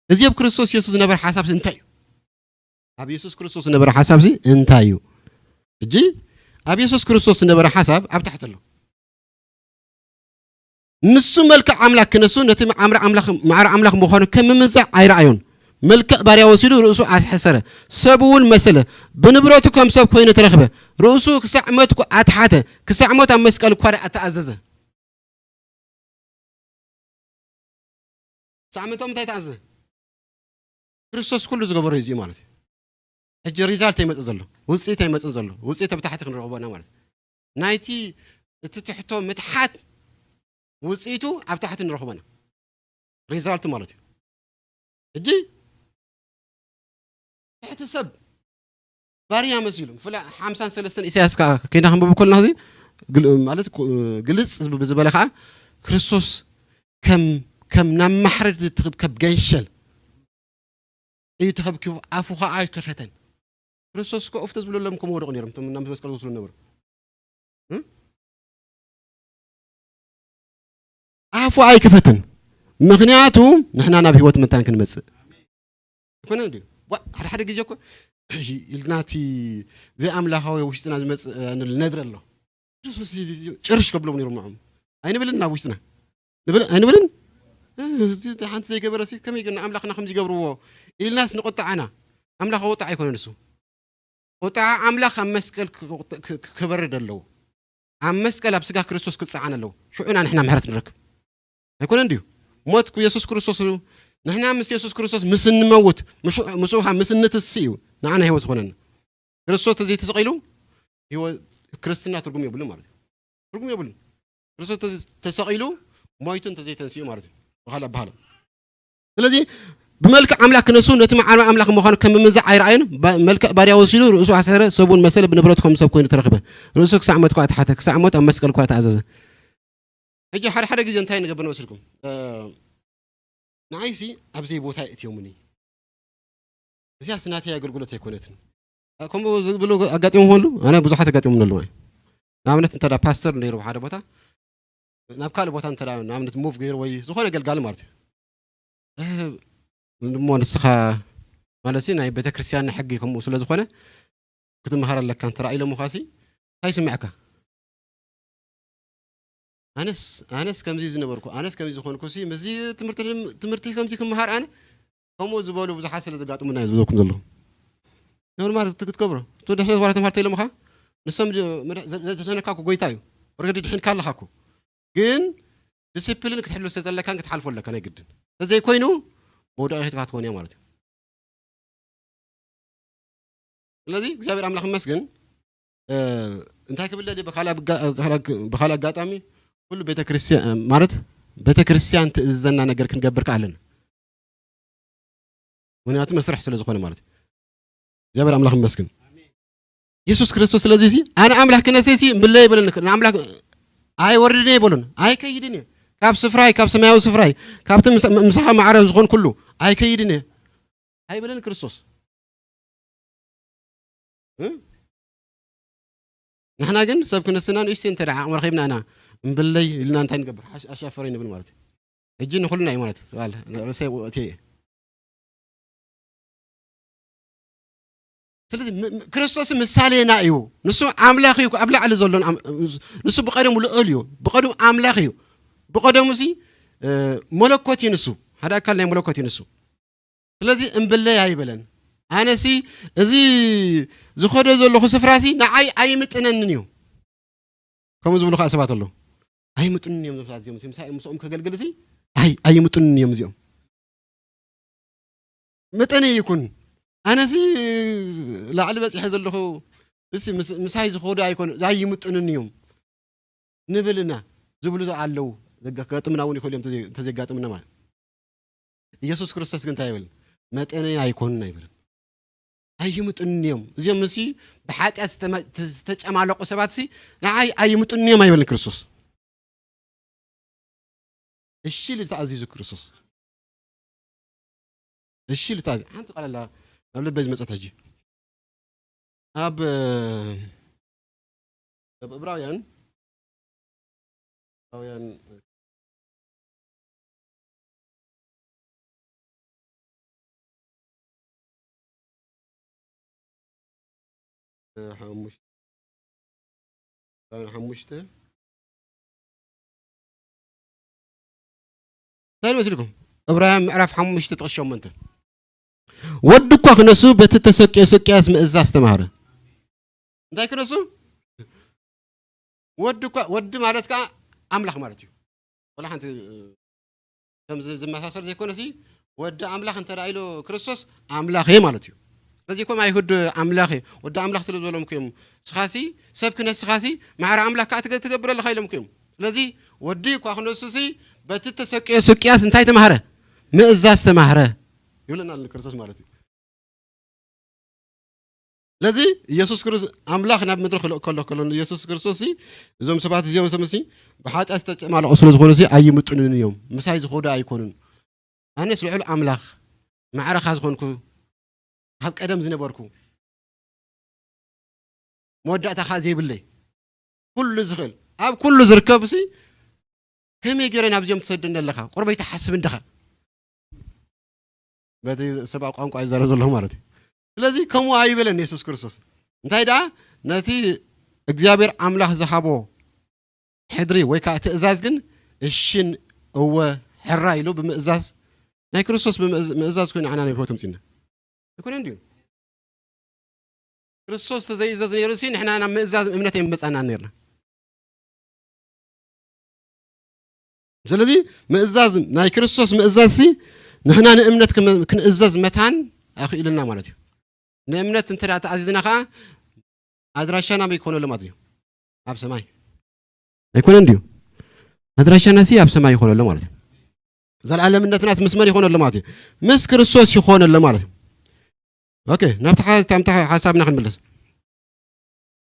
እዚ ኣብ ክርስቶስ ኢየሱስ ዝነበረ ሓሳብ እንታይ እዩ? ኣብ የሱስ ክርስቶስ ዝነበረ ሓሳብ ሲ እንታይ እዩ? ሕጂ ኣብ የሱስ ክርስቶስ ዝነበረ ሓሳብ ኣብ ታሕቲ ኣሎ። ንሱ መልክዕ ኣምላክ ክነሱ ነቲ ማዕረ ኣምላክ ምዃኑ ከም ምምንዛዕ ኣይረኣዮን። መልክዕ ባርያ ወሲዱ ርእሱ ኣስሐሰረ፣ ሰብ እውን መሰለ። ብንብረቱ ከም ሰብ ኮይኑ ተረኽበ። ርእሱ ክሳዕ ሞት ኣትሓተ፣ ክሳዕ ሞት ኣብ መስቀል እኳ ደኣ ተኣዘዘ። ሳዕምቶም እንታይ ተኣዘዘ? ክርስቶስ ኩሉ ዝገበሮ እዩ ማለት እዩ። ሕጂ ሪዛልት ይመፅእ ዘሎ ውፅኢት ኣይመፅእ ዘሎ ውፅኢት ኣብ ታሕቲ ክንረኽቦ ኢና ማለት እዩ። ናይቲ እቲ ትሕቶ ምትሓት ውፅኢቱ ኣብ ታሕቲ ንረኽቦ ኢና። ሪዛልት ማለት እዩ። ሕጂ ትሕቲ ሰብ ባርያ መሲሉ ብፍላይ ሓምሳን ሰለስተን ኢሳያስ ከዓ ከይና ክንብብ ከለና እዚ ማለት ግልፅ ዝበለ ከዓ ክርስቶስ ከም ከም ናብ ማሕረድ ትኽብከብ ገንሸል እዩ ተኸብኪቡ ኣፉ ከዓ ኣይከፈተን። ክርስቶስ ከ ኡፍ ተዝብለሎም ከም ወደቑ ነይሮም እቶም ናብ መስቀል ዝወስዱ ነበሩ። ኣፉ ኣይክፈትን። ምኽንያቱ ንሕና ናብ ህይወት መታን ክንመፅእ ኣይኮነን ድዩ? ሓደ ሓደ ግዜ እኮ ኢልናቲ ዘይኣምላኻዊ ውሽጥና ዝመፅእ ነድሪ ኣሎ። ጭርሽ ከብሎም ነይሮም ንዖም ኣይንብልን ናብ ውሽጥና ኣይንብልን። ሓንቲ ዘይገበረ ከመይ ግን ኣምላኽና ከም ዝገብርዎ ኢልናስ ንቁጣዓና ኣምላኽ ቁጣዕ ኣይኮነ ንሱ ቁጣዓ ኣምላኽ ኣብ መስቀል ክበርድ ኣለዎ። ኣብ መስቀል ኣብ ስጋ ክርስቶስ ክፀዓን ኣለዎ። ሽዑና ንሕና ምሕረት ንረክብ ኣይኮነን ድዩ? ሞት የሱስ ክርስቶስ ንሕና ምስ የሱስ ክርስቶስ ምስ እንመውት ምስኡ ምስ እንትስ እዩ ንዓና ህይወት ዝኾነና። ክርስቶስ ተዘይተሰቒሉ ክርስትና ትርጉም የብሉ ማለት እዩ። ትርጉም የብሉ። ክርስቶስ ተሰቒሉ ሞይቱ እንተዘይተንስኡ ማለት እዩ። ብካልእ ኣባሃላ ስለዚ ብመልክዕ ኣምላክ ክነሱ ነቲ መዓልባ ኣምላክ ምዃኑ ከም ምምንዛዕ ኣይረኣዩን። መልክዕ ባርያ ወሲዱ ርእሱ ኣሰረ፣ ሰብውን መሰለ፣ ብንብረቱ ከም ሰብ ኮይኑ ተረኽበ። ርእሱ ክሳዕ ሞት ኳ ተሓተ፣ ክሳዕ ሞት ኣብ መስቀል ኳ ተኣዘዘ። ሕጂ ሓደ ሓደ ግዜ እንታይ ንገብር ንመስልኩም? ንዓይሲ ኣብዘይ ቦታ እትዮምኒ። እዚኣስ ናተይ ኣገልግሎት ኣይኮነትን። ከምኡ ዝብሉ ኣጋጢሞም ኣሉ ኣነ ብዙሓት ኣጋጢሞም ኣለዉ። ንኣብነት እንተ ፓስተር ነይሩ ሓደ ቦታ ናብ ካልእ ቦታ እንተ ንኣብነት ሙቭ ገይሩ ወይ ዝኾነ ገልጋሊ ማለት እዩ እሞ ንስኻ ማለት ናይ ቤተክርስትያን ሕጊ ከምኡ ስለ ዝኾነ ክትመሃር ኣለካ እንተ ኢሎምኻ እንታይ ይስምዐካ? ኣነስ ኣነስ ከምዚ ዝነበርኩ ኣነስ ከምዚ ዝኾንኩ ሲ ምስዚ ትምህርቲ ትምህርቲ ከምዚ ክመሃር ኣነ ከምኡ ዝበሉ ብዙሓት ስለ ዘጋጥሙና እዩ ዝብለኩም ዘለኹ። ኖርማል እቲ ክትገብሮ እቲ ድሕነት ዋላ ተምሃር ተኢሎምኻ ንሶም ዘድሕነካ እኮ ጎይታ እዩ። ኦረዲ ድሕንካ ኣለኻ እኮ ግን ዲሲፕሊን ክትሕሉ ስለ ዘለካን ክትሓልፎ ኣለካ ናይ ግድን። ተዘይኮይኑ መውደቂትካ ትኾን እያ ማለት እዩ። ስለዚ እግዚኣብሔር ኣምላኽ ይመስገን። እንታይ ክብል ደልየ ብካልእ ኣጋጣሚ ኩሉ ቤተክርስትያን ማለት ቤተክርስትያን ትእዝዘና ነገር ክንገብር ከኣለና ምክንያቱ መስርሕ ስለ ዝኾነ ማለት እዩ። እግዚኣብሔር ኣምላኽ ይመስገን። የሱስ ክርስቶስ ስለዚ ሲ ኣነ ኣምላኽ ክነሰይ ሲ ምለይ ይበለኒ ንኣምላኽ ኣይወርድን እየ ይበሉን ኣይከይድን እየ ካብ ስፍራይ ካብ ሰማያዊ ስፍራይ ካብቲ ምሳኻ ማዕረ ዝኾን ኩሉ ኣይከይድን እየ ኣይበለን ክርስቶስ። ንሕና ግን ሰብ ክንስና ንእሽተይ እንተ ዓቕሚ ረኺብና ኢና እምብለይ ኢልና እንታይ ንገብር ኣሻፈረይ ንብል ማለት እዩ። ሕጂ ንኹልና እዩ ማለት ቃል ርእሰይ ወእቴ እየ። ስለዚ ክርስቶስ ምሳሌና እዩ። ንሱ ኣምላኽ እዩ ኣብ ላዕሊ ዘሎ ንሱ ብቀደሙ ልእል እዩ። ብቀደሙ ኣምላኽ እዩ። ብቀደሙ ሲ መለኮት እዩ ንሱ ሓደ ኣካል ናይ መለኮት እዩ ንሱ። ስለዚ እምብለይ ኣይበለን። ኣነሲ እዚ ዝኸዶ ዘለኹ ስፍራሲ ንዓይ ኣይምጥነንን እዩ። ከምኡ ዝብሉ ከዓ ሰባት ኣለዉ። ኣይምጥኑን እዮም ዞም ሰባት እዚኦም ምሳይ ምስኦም ከገልግል ሲ ኣይ ኣይምጥኑን እዮም እዚኦም። መጠነይ ይኩን ኣነሲ ላዕሊ በፂሐ ዘለኹ እሲ ምሳይ ዝኸዱ ኣይኮኑ ኣይምጥኑን እዮም። ንብል ኢና ዝብሉ ኣለዉ። ዘጋጥምና እውን ይኽእሉ እዮም እንተዘየጋጥምና ማለት ኢየሱስ ክርስቶስ ግን እንታይ ይብል? መጠነይ ኣይኮኑን ኣይብልን። ኣይምጥኑን እዮም እዚኦም እሲ ብሓጢኣት ዝተጨማለቁ ሰባት ሲ ንዓይ ኣይምጥኑን እዮም ኣይበልን ክርስቶስ። እሺ ኢሉ ተኣዚዙ ክርስቶስ። እሺ ኢሉ ተኣዚዙ ሓንቲ ቃል ኣላ ናብ ልበይ ዝመፀት ሕጂ ኣብ ኣብ እብራውያን እብራውያን ሓሙሽተ እብራውያን ሓሙሽተ እንታይ መስልኩም? እብራውያን ምዕራፍ ሓሙሽተ ጥቕስ ሸሞንተ ወዲ እኳ ክነሱ በቲ ተሰቅዮ ስቅያት ምእዛዝ ተማህረ። እንታይ ክነሱ? ወዲ እኳ ወዲ ማለት ከዓ ኣምላኽ ማለት እዩ። ወላ ሓንቲ ከም ዝመሳሰል ዘይኮነሲ ወዲ ኣምላኽ እንተ ኢሉ ክርስቶስ ኣምላኽ እየ ማለት እዩ። ስለዚ ኮም ኣይሁድ ኣምላኽ እየ ወዲ ኣምላኽ ስለ ዝበሎም እዮም ስኻሲ ሰብ ክነስኻሲ ማዕረ ኣምላኽ ከዓ ትገብር ኣለኻ ኢሎም እዮም። ስለዚ ወዲ እኳ ክነሱሲ በቲ ተሰቅዮ ስቅያስ እንታይ ተማህረ? ምእዛዝ ተማህረ ይብለና ኣሎ ክርስቶስ ማለት እዩ። ስለዚ ኢየሱስ ክርስቶስ ኣምላኽ ናብ ምድሪ ክልእ ከሎ ከሎ ኢየሱስ ክርስቶስ እዞም ሰባት እዚኦም ሰምሲ ብሓጢኣት ዝተጨማለቑ ስለ ዝኾኑ ኣይምጥኑን እዮም። ምሳይ ዝኾዱ ኣይኮኑን። ኣነስ ልዑል ኣምላኽ ማዕረኻ ዝኾንኩ ካብ ቀደም ዝነበርኩ መወዳእታ ከዓ ዘይብለይ ኩሉ ዝኽእል ኣብ ኩሉ ዝርከብ ሲ ከመይ ገይረ ናብዚኦም ትሰድኒ ኣለኻ? ቁርበይ ትሓስብ እንድኻ በቲ ሰብኣዊ ቋንቋ ይዛረብ ዘለኹ ማለት እዩ። ስለዚ ከምኡ ኣይበለን የሱስ ክርስቶስ። እንታይ ደኣ ነቲ እግዚኣብሔር ኣምላኽ ዝሃቦ ሕድሪ ወይ ከዓ ትእዛዝ ግን እሽን እወ ሕራ ኢሉ ብምእዛዝ ናይ ክርስቶስ ብምእዝ- ምእዛዝ ኮይኑ ዓና ናይ ህይወት ምፅና ኣይኮነን ድዩ? ክርስቶስ ተዘይእዘዝ ነይሩ ሲ ንሕና ናብ ምእዛዝ እምነት የምበፃና ነርና። ስለዚ ምእዛዝ ናይ ክርስቶስ ምእዛዝ ሲ ንሕና ንእምነት ክም- ክንእዘዝ መታን ኣኽኢልና ማለት እዩ። ንእምነት እንተ ተኣዚዝና ከዓ ኣድራሻና በይ ክኾነሉ ማለት እዩ? ኣብ ሰማይ ኣይኮነን ድዩ? ኣድራሻና ሲ ኣብ ሰማይ ይኾነሉ ማለት እዩ። ዘለዓለምነትናስ ምስ መን ይኾነሉ ማለት እዩ? ምስ ክርስቶስ ይኾነሉ ማለት እዩ። ኦኬ ናብቲ ሓ- ናብቲ ሓሳብና ክንምለስ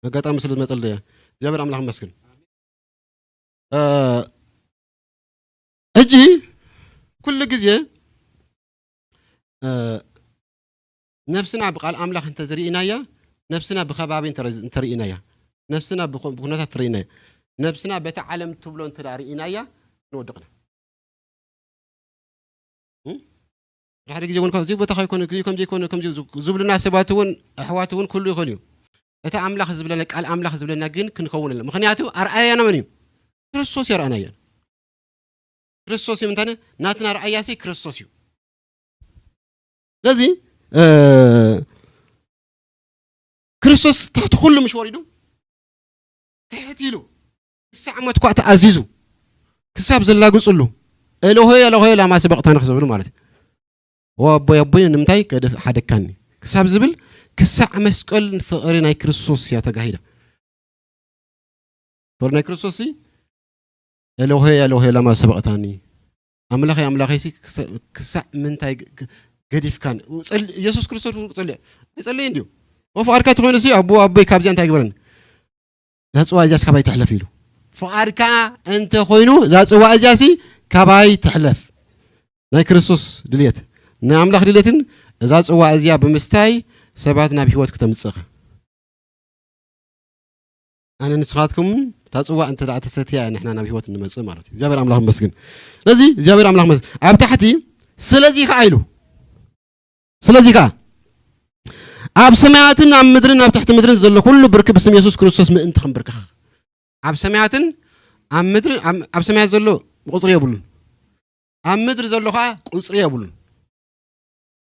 ኣጋጣሚ ስለ ዝመፀል እያ እግዚኣብሔር ኣምላኽ መስግን ሕጂ ኩሉ ግዜ ነብስና ብቃል ኣምላኽ እንተዝርኢናያ ነብስና ብከባቢ እንተርኢናያ ነብስና ብኩነታት ትርኢናያ ነብስና በቲ ዓለም ትብሎ እንተ ርኢናያ ንወድቕና ሓደ ግዜ እውን እዚ ቦታ ከይኮነ ግዜ ከም ዘይኮነ ከም ዝብሉና ሰባት እውን ኣሕዋት እውን ኩሉ ይኾን እዩ እቲ ኣምላኽ ዝብለና ቃል ኣምላኽ ዝብለና ግን ክንከውን ኣለ ምክንያቱ ኣርኣያና መን እዩ ክርስቶስ የርኣናዮ። ክርስቶስ እዩ ምንታነ ናትና ረኣያሲ ክርስቶስ እዩ። ስለዚ እ፣ ክርስቶስ ትሕቲ ኩሉ ምሽ ወሪዱ ትሕት ኢሉ ክሳዕ ሞት ኳ ተኣዚዙ ክሳብ ዘላግፅሉ ኤሎሆይ ኤሎሆይ ላማ ሰበቕታኒ ክሰብሉ ማለት እዩ። ወ ኣቦይ ኣቦይ ንምንታይ ከደ ሓደካኒ ክሳብ ዝብል ክሳዕ መስቀል ፍቕሪ ናይ ክርስቶስ እያ ተጋሂዳ። ፍቕሪ ናይ ክርስቶስ ሲ ኤሎሄ ኤሎሄ ላማ ሰበቕታኒ ኣምላኸይ ኣምላኸይ ሲ ክሳዕ ምንታይ ገዲፍካን? ኢየሱስ ክርስቶስ ጸልየ ኣይጸለየ እንዲዩ ወፍቓድካ ተኾይኑ ሲ ኣቦ ኣቦይ ካብዚኣ እንታይ ግበረን? እዛ ጽዋ እዚያስ ካባይ ትሕለፍ ኢሉ። ፍቓድካ እንተ ኾይኑ እዛ ጽዋ እዚያሲ ካባይ ትሕለፍ። ናይ ክርስቶስ ድልየት፣ ናይ ኣምላኽ ድልየትን እዛ ጽዋ እዚኣ ብምስታይ ሰባት ናብ ህይወት ክተምጽእኻ። ኣነ ንስኻትኩምን እታ ጽዋ እንተ ደኣ ተሰትያ ንሕና ናብ ህይወት እንመጽእ ማለት እዩ። እግዚኣብሔር ኣምላኽ መስግን። ስለዚ እግዚኣብሔር ኣምላኽ መስግን። ኣብ ታሕቲ ስለዚ ከኣ ኢሉ ስለዚ ከኣ ኣብ ሰማያትን ኣብ ምድርን ኣብ ትሕቲ ምድርን ዘሎ ኩሉ ብርኪ ብስም የሱስ ክርስቶስ ምእንቲ ክንብርክኽ። ኣብ ሰማያትን ኣብ ምድርን ኣብ ሰማያት ዘሎ ቁፅሪ የብሉን። ኣብ ምድሪ ዘሎ ከዓ ቁፅሪ የብሉን።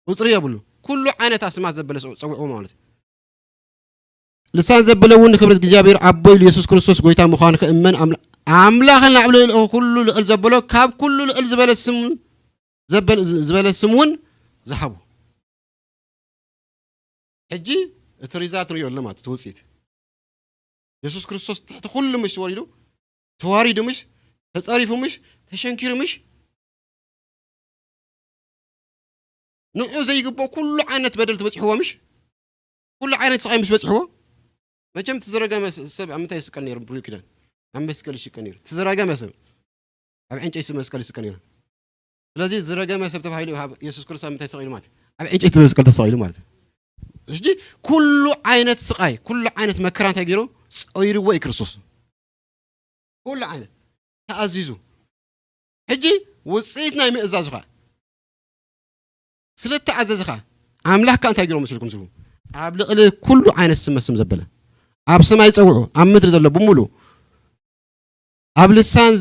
ቁፅሪ የብሉን። ኩሉ ዓይነት ኣስማት ዘበለ ፀውዕዎ ማለት እዩ። ልሳን ዘበለ እውን ንክብሪ እግዚኣብሔር ኣቦ ኢሉ የሱስ ክርስቶስ ጎይታ ምዃኑ ክእመን ኣምላኽን ኣብ ልዕሊ ኩሉ ልዕል ዘበሎ ካብ ኩሉ ልዕል ዝበለ ስም ዝበለ ስም እውን ዝሃቡ። ሕጂ እቲ ሪዛልት ንሪኦ ኣለና ማለት እቲ ውፅኢት የሱስ ክርስቶስ ትሕቲ ኩሉ ምሽ ተወሪዱ ተዋሪዱ ምሽ ተፀሪፉ ምሽ ተሸንኪሩ ምሽ ንዑ ዘይግብኦ ኩሉ ዓይነት በደል ትበፅሕዎ ምሽ ኩሉ ዓይነት ስቃይ ምስ በፅሕዎ መቸም ትዝረገመ ሰብ ኣብ ምንታይ ይስቀል ነይሩ ብሉይ ኪዳን ኣብ መስቀል ይሽቀል ነይሩ ትዝረገመ ሰብ ኣብ ዕንጨይቲ መስቀል ይስቀል ነይሩ ስለዚ ዝረገመ ሰብ ተባሂሉ የሱስ ክርስቶስ ምንታይ ተሰቂሉ ማለት ኣብ ዕንጨይቲ መስቀል ተሰቂሉ ማለት ሕጂ ኩሉ ዓይነት ስቃይ ኩሉ ዓይነት መከራ እንታይ ገይሩ ፀይርዎ እዩ ክርስቶስ ኩሉ ዓይነት ተኣዚዙ ሕጂ ውፅኢት ናይ ምእዛዙ ኸ ስለ ተኣዘዝኻ ኣምላኽ ከ እንታይ ገይሮ መስልኩም ስቡ ኣብ ልዕሊ ኩሉ ዓይነት ስመ ስም ዘበለ ኣብ ሰማይ ፀውዑ ኣብ ምድሪ ዘሎ ብምሉ ኣብ ልሳን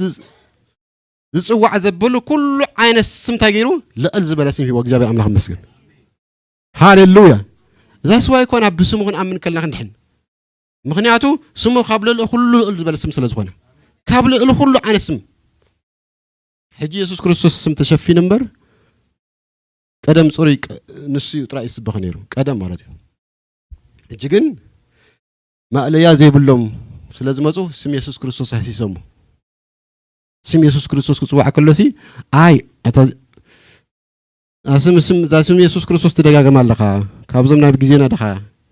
ዝፅዋዕ ዘበሉ ኩሉ ዓይነት ስም እንታይ ገይሩ ልዕል ዝበለ ስም ሂቦ እግዚኣብሔር ኣምላኽ መስግን ሃሌሉያ እዛ ስዋ ይኮን ኣብ ብስሙ ክንኣምን ከልና ክንድሕን ምኽንያቱ ስሙ ካብ ልዕሊ ኩሉ ልዕል ዝበለ ስም ስለ ዝኾነ ካብ ልዕሊ ኩሉ ዓይነት ስም ሕጂ የሱስ ክርስቶስ ስም ተሸፊኑ እምበር ቀደም ፅሩይ ንሱ እዩ ጥራይ ይስበኽ ነይሩ ቀደም ማለት እዩ ሕጂ ግን ማእለያ ዘይብሎም ስለ ዝመፁ ስም የሱስ ክርስቶስ ኣህሲሶሞ ስም የሱስ ክርስቶስ ክፅዋዕ ከሎሲ ኣይ እታ ስም ስም እዛ ስም የሱስ ክርስቶስ ትደጋገም ኣለኻ ካብዞም ናብ ግዜና ድኻ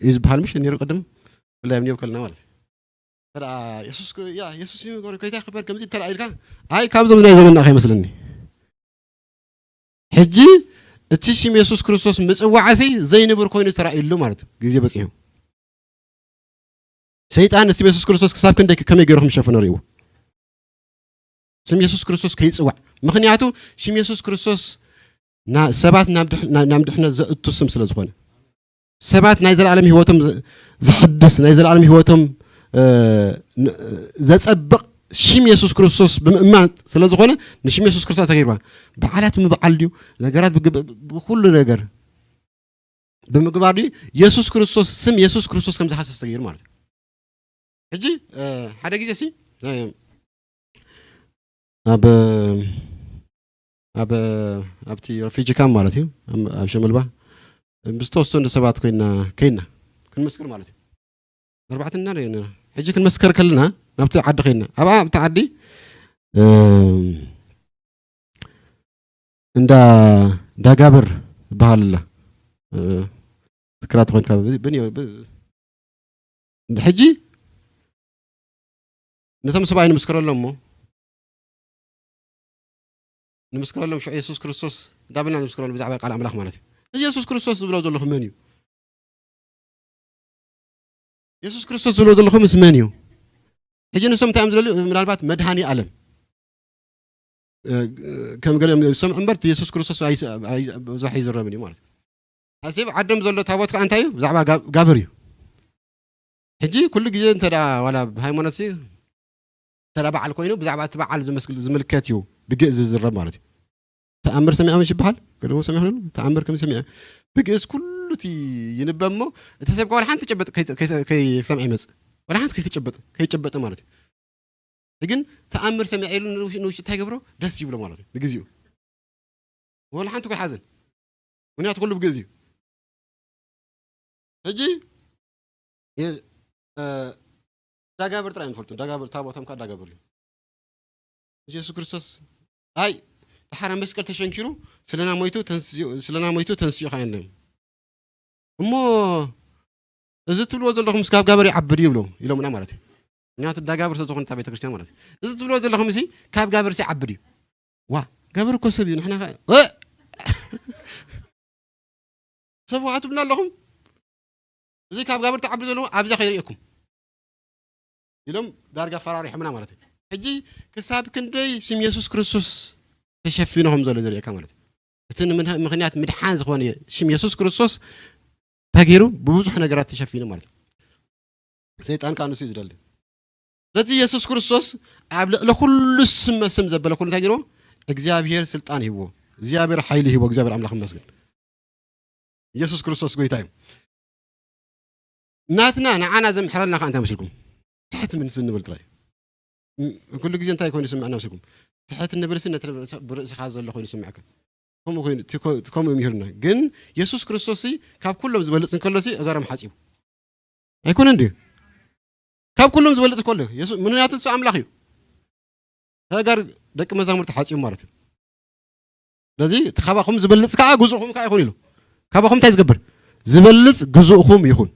እዩ ዝበሃል ምሽ ነይሩ ቅድም ብላይ ኣብ ኒዮ ከልና ማለት ተደኣ የሱስ ያ የሱስ እዩ ጎይታ ክበር ከምዚ ተደኣ ኢልካ ኣይ ካብዞም ናይ ዘመንና ከይመስለኒ ሕጂ እቲ ሽም የሱስ ክርስቶስ ምጽዋዕሲ ዘይንብር ኮይኑ ተራእዩሉ ማለት እዩ ግዜ በጺሑ ሰይጣን እስቲ የሱስ ክርስቶስ ክሳብ ክንደይ ከመይ ገይሩ ክምሸፈኖ ርእይዎ ስም የሱስ ክርስቶስ ከይጽዋዕ ምኽንያቱ ሽም የሱስ ክርስቶስ ሰባት ናብ ድሕነት ዘእቱ ስም ስለ ዝኾነ ሰባት ናይ ዘለኣለም ህይወቶም ዘሕድስ ናይ ዘለኣለም ህይወቶም ዘጸብቕ ሽም የሱስ ክርስቶስ ብምእማን ስለ ዝኾነ ንሽም የሱስ ክርስቶስ ተገይርዋ በዓላት ምብዓል ድዩ ነገራት ብኩሉ ነገር ብምግባር ድዩ የሱስ ክርስቶስ ስም የሱስ ክርስቶስ ከም ዝሃሰስ ተገይሩ ማለት እዩ ሕጂ ሓደ ግዜ ሲ ኣብ ኣብ ኣብቲ ረፊጂ ካም ማለት እዩ ኣብ ሸመልባ ምስ ተወሰኑ ሰባት ኮይና ከይና ክንመስክር ማለት እዩ ኣርባዕትና ሕጂ ክንመስከር ከለና ናብቲ ዓዲ ከይና ኣብኣ ኣብቲ ዓዲ እንዳ ዳጋብር ዝበሃል ኣላ ትክራ ተኾይንካ ብንዮ ሕጂ ነቶም ሰብኣይ ንምስክረሎም እሞ ንምስክረሎም ሽዑ የሱስ ክርስቶስ እንዳበልና ንምስክረሎም ብዛዕባ ቃል ኣምላኽ ማለት እዩ እዚ የሱስ ክርስቶስ ዝብሎ ዘለኹ መን እዩ የሱስ ክርስቶስ ዝብሎ ዘለኹ ምስ መን እዩ ሕጂ ንሶም እንታይ እዮም ዝደልዩ ምናልባት መድሃኒ ኣለም ከም ገለ ዝሰምዑ እምበር የሱስ ክርስቶስ ብዙሕ ይዝረብን እዩ ማለት እዩ ኣስብ ዓዶም ዘሎ ታቦት ከዓ እንታይ እዩ ብዛዕባ ጋብር እዩ ሕጂ ኩሉ ግዜ እንተ ዋላ ሃይማኖት ተራ በዓል ኮይኑ ብዛዕባ እቲ በዓል ዝመስል ዝምልከት እዩ ብግእዝ ዝዝረብ ማለት እዩ። ተኣምር ሰሚዖም ይበሃል። ገለሞ ሰሚዖም ኣለዉ። ተኣምር ከም ሰሚዐ ብግእዝ ኩሉ እቲ ይንበብ እሞ እቲ ሰብ ወላ ሓንቲ ጨበጥ ከይ- ከይ- ከይሰምዐ ይመጽእ። ወላ ሓንቲ ከይተጨበጠ ከይጨበጠ ማለት እዩ። ግን ተኣምር ሰሚዐ ኢሉ ንውሽ- ንውሽ እንታይ ይገብሮ? ደስ ይብሎ ማለት እዩ ንግዚኡ። ወላ ሓንቲ እኮ ይሓዝን። ምክንያቱ ኩሉ ብግእዝ እዩ። ሕጂ የ- እ፣ ዳጋብር ጥራይ ንፈልጡ። ዳጋብር ታቦቶም ከዓ ዳጋብር እዩ። ኢየሱስ ክርስቶስ ኣይ ደሓር ኣብ መስቀል ተሸንኪሩ ስለና ሞይቱ ተንስኡ ስለና ሞይቱ ተንስኡ ኸዓ የለን እሞ እዚ ትብልዎ ዘለኹም ካብ ጋብር ይዓብድ እዩ ይብሎም ኢሎምና ማለት እዩ። ምክንያቱ ዳጋብር ስለ ዝኾነ እታ ቤተክርስትያን ማለት እዩ። እዚ ትብልዎ ዘለኹም እዚ ካብ ጋብር ሲ ይዓብድ እዩ። ዋ ጋብር እኮ ሰብ እዩ ንሕና ኸ እ! ሰብ ውሓቱብና ኣለኹም እዚ ካብ ጋብር ትዓብዱ ዘለኹም ኣብዛ ከይርእየኩም ኢሎም ዳርጋ ኣፈራሪሖምና ማለት እዩ። ሕጂ ክሳብ ክንደይ ሽም የሱስ ክርስቶስ ተሸፊኑ ከም ዘሎ ዘርእየካ ማለት እዩ። እቲ ንምንሃ- ምኽንያት ምድሓን ዝኾነ ሽም የሱስ ክርስቶስ እንታይ ገይሩ ብብዙሕ ነገራት ተሸፊኑ ማለት እዩ። ሰይጣን ከዓ ንሱ እዩ ዝደሊ። ስለዚ የሱስ ክርስቶስ ኣብ ልዕሊ ኩሉ ስመ ስም ዘበለ ኩሉ እንታይ ገይርዎ? እግዚኣብሔር ስልጣን ይህብዎ። እግዚኣብሔር ሓይሊ ይህቦ። እግዚኣብሔር ኣምላኽ ይመስገን። ኢየሱስ ክርስቶስ ጎይታ እዩ። ናትና ንዓና ዘምሕረልና ከዓ እንታይ መስልኩም? ትሕት ምን ስንብል ጥራይ ም- ኩሉ ግዜ እንታይ ኮይኑ ይስምዐና መስልኩም? ትሕት እንብልሲ ነቲ ብርእስኻ ዘሎ ኮይኑ ይስምዐካ። ከምኡ ኮይኑ እቲ ኮ- እቲ ከምኡ ምሂርና ግን የሱስ ክርስቶስ ሲ ካብ ኩሎም ዝበልፅ እንከሎሲ እገሮም ሓፂቡ ኣይኮነን ድዩ? ካብ ኩሎም ዝበልፅ ከሎ የሱስ ምክንያቱ ንሱ ኣምላኽ እዩ። ተጋር ደቂ መዛሙርቲ ሓፂቡ ማለት እዩ። ስለዚ እቲ ካባኹም ዝበልፅ ከዓ ግዙእኹም ከዓ ይኹን ኢሉ ካባኹም እንታይ ዝገብር ዝበልፅ ግዙእኹም ይኹን።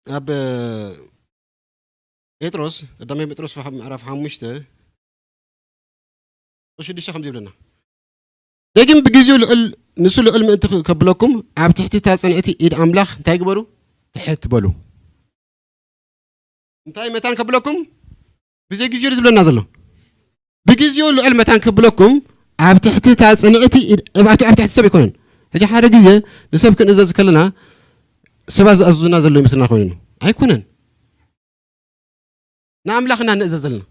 ኣብ ጴጥሮስ ቀዳማይ ጴጥሮስ ምዕራፍ ሓሙሽተ ሽዱሽተ ከምዚ ይብለና። ደጊም ብግዜኡ ልዑል ንሱ ልዑል ምእንቲ ከብለኩም ኣብ ትሕቲ እታ ጽንዕቲ ኢድ ኣምላኽ እንታይ ግበሩ? ትሕት በሉ። እንታይ መታን ከብለኩም? ብዘይ ግዜኡ ዝብለና ዘሎ ብግዜኡ ልዑል መታን ከብለኩም ኣብ ትሕቲ እታ ጽንዕቲ ኢድ እባቱ ኣብ ትሕቲ ሰብ ኣይኮነን። ሕጂ ሓደ ግዜ ንሰብ ክንእዘዝ ከለና ሰባት ዝኣዝዙና ዘሎ ይመስልና ኮይኑ ኣይኮነን። ንኣምላኽ ኢና ንእዘዝ ዘለና።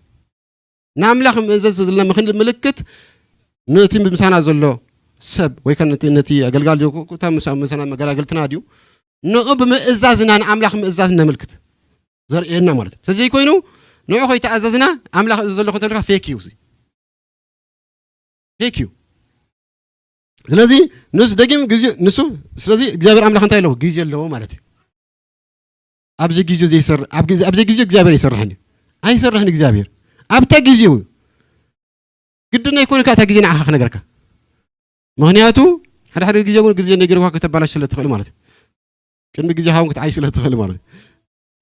ንኣምላኽ ንእዘዝ ዘለና ምኽን ምልክት ነቲ ምሳና ዘሎ ሰብ ወይ ከ ነቲ ነቲ ኣገልጋሊ ድዩ እታ ምሳ- ምሳና መገላገልትና ድዩ ንኡ ብምእዛዝና ንኣምላኽ ምእዛዝ ነምልክት ዘርእየና ማለት እዩ። ስለዚ ኮይኑ ንኡ ከይተኣዘዝና ኣምላኽ እዘዝ ዘለኹ እንተልካ ፌክ እዩ እዚ ፌክ እዩ። ስለዚ ንሱ ደጊም ግዜ ንሱ ስለዚ እግዚኣብሔር ኣምላኽ እንታይ ኣለዎ ግዜ ኣለዎ ማለት እዩ። ኣብዚ ግዜ ዘይሰርሕ ኣብ ግዜ ኣብዚ ግዜ እግዚኣብሔር ይሰርሕን እዩ ኣይሰርሕን እግዚኣብሔር ኣብታ ግዜኡ ግድና ይኮንካ እታ ግዜ ንዓኻ ክነገርካ ምክንያቱ ሓደ ሓደ ግዜ እውን ግዜ ነጊርካ ከተባላሽ ስለ ትኽእል ማለት እዩ ቅድሚ ግዜ ሃውን ክትዓይ ስለ ትኽእል ማለት እዩ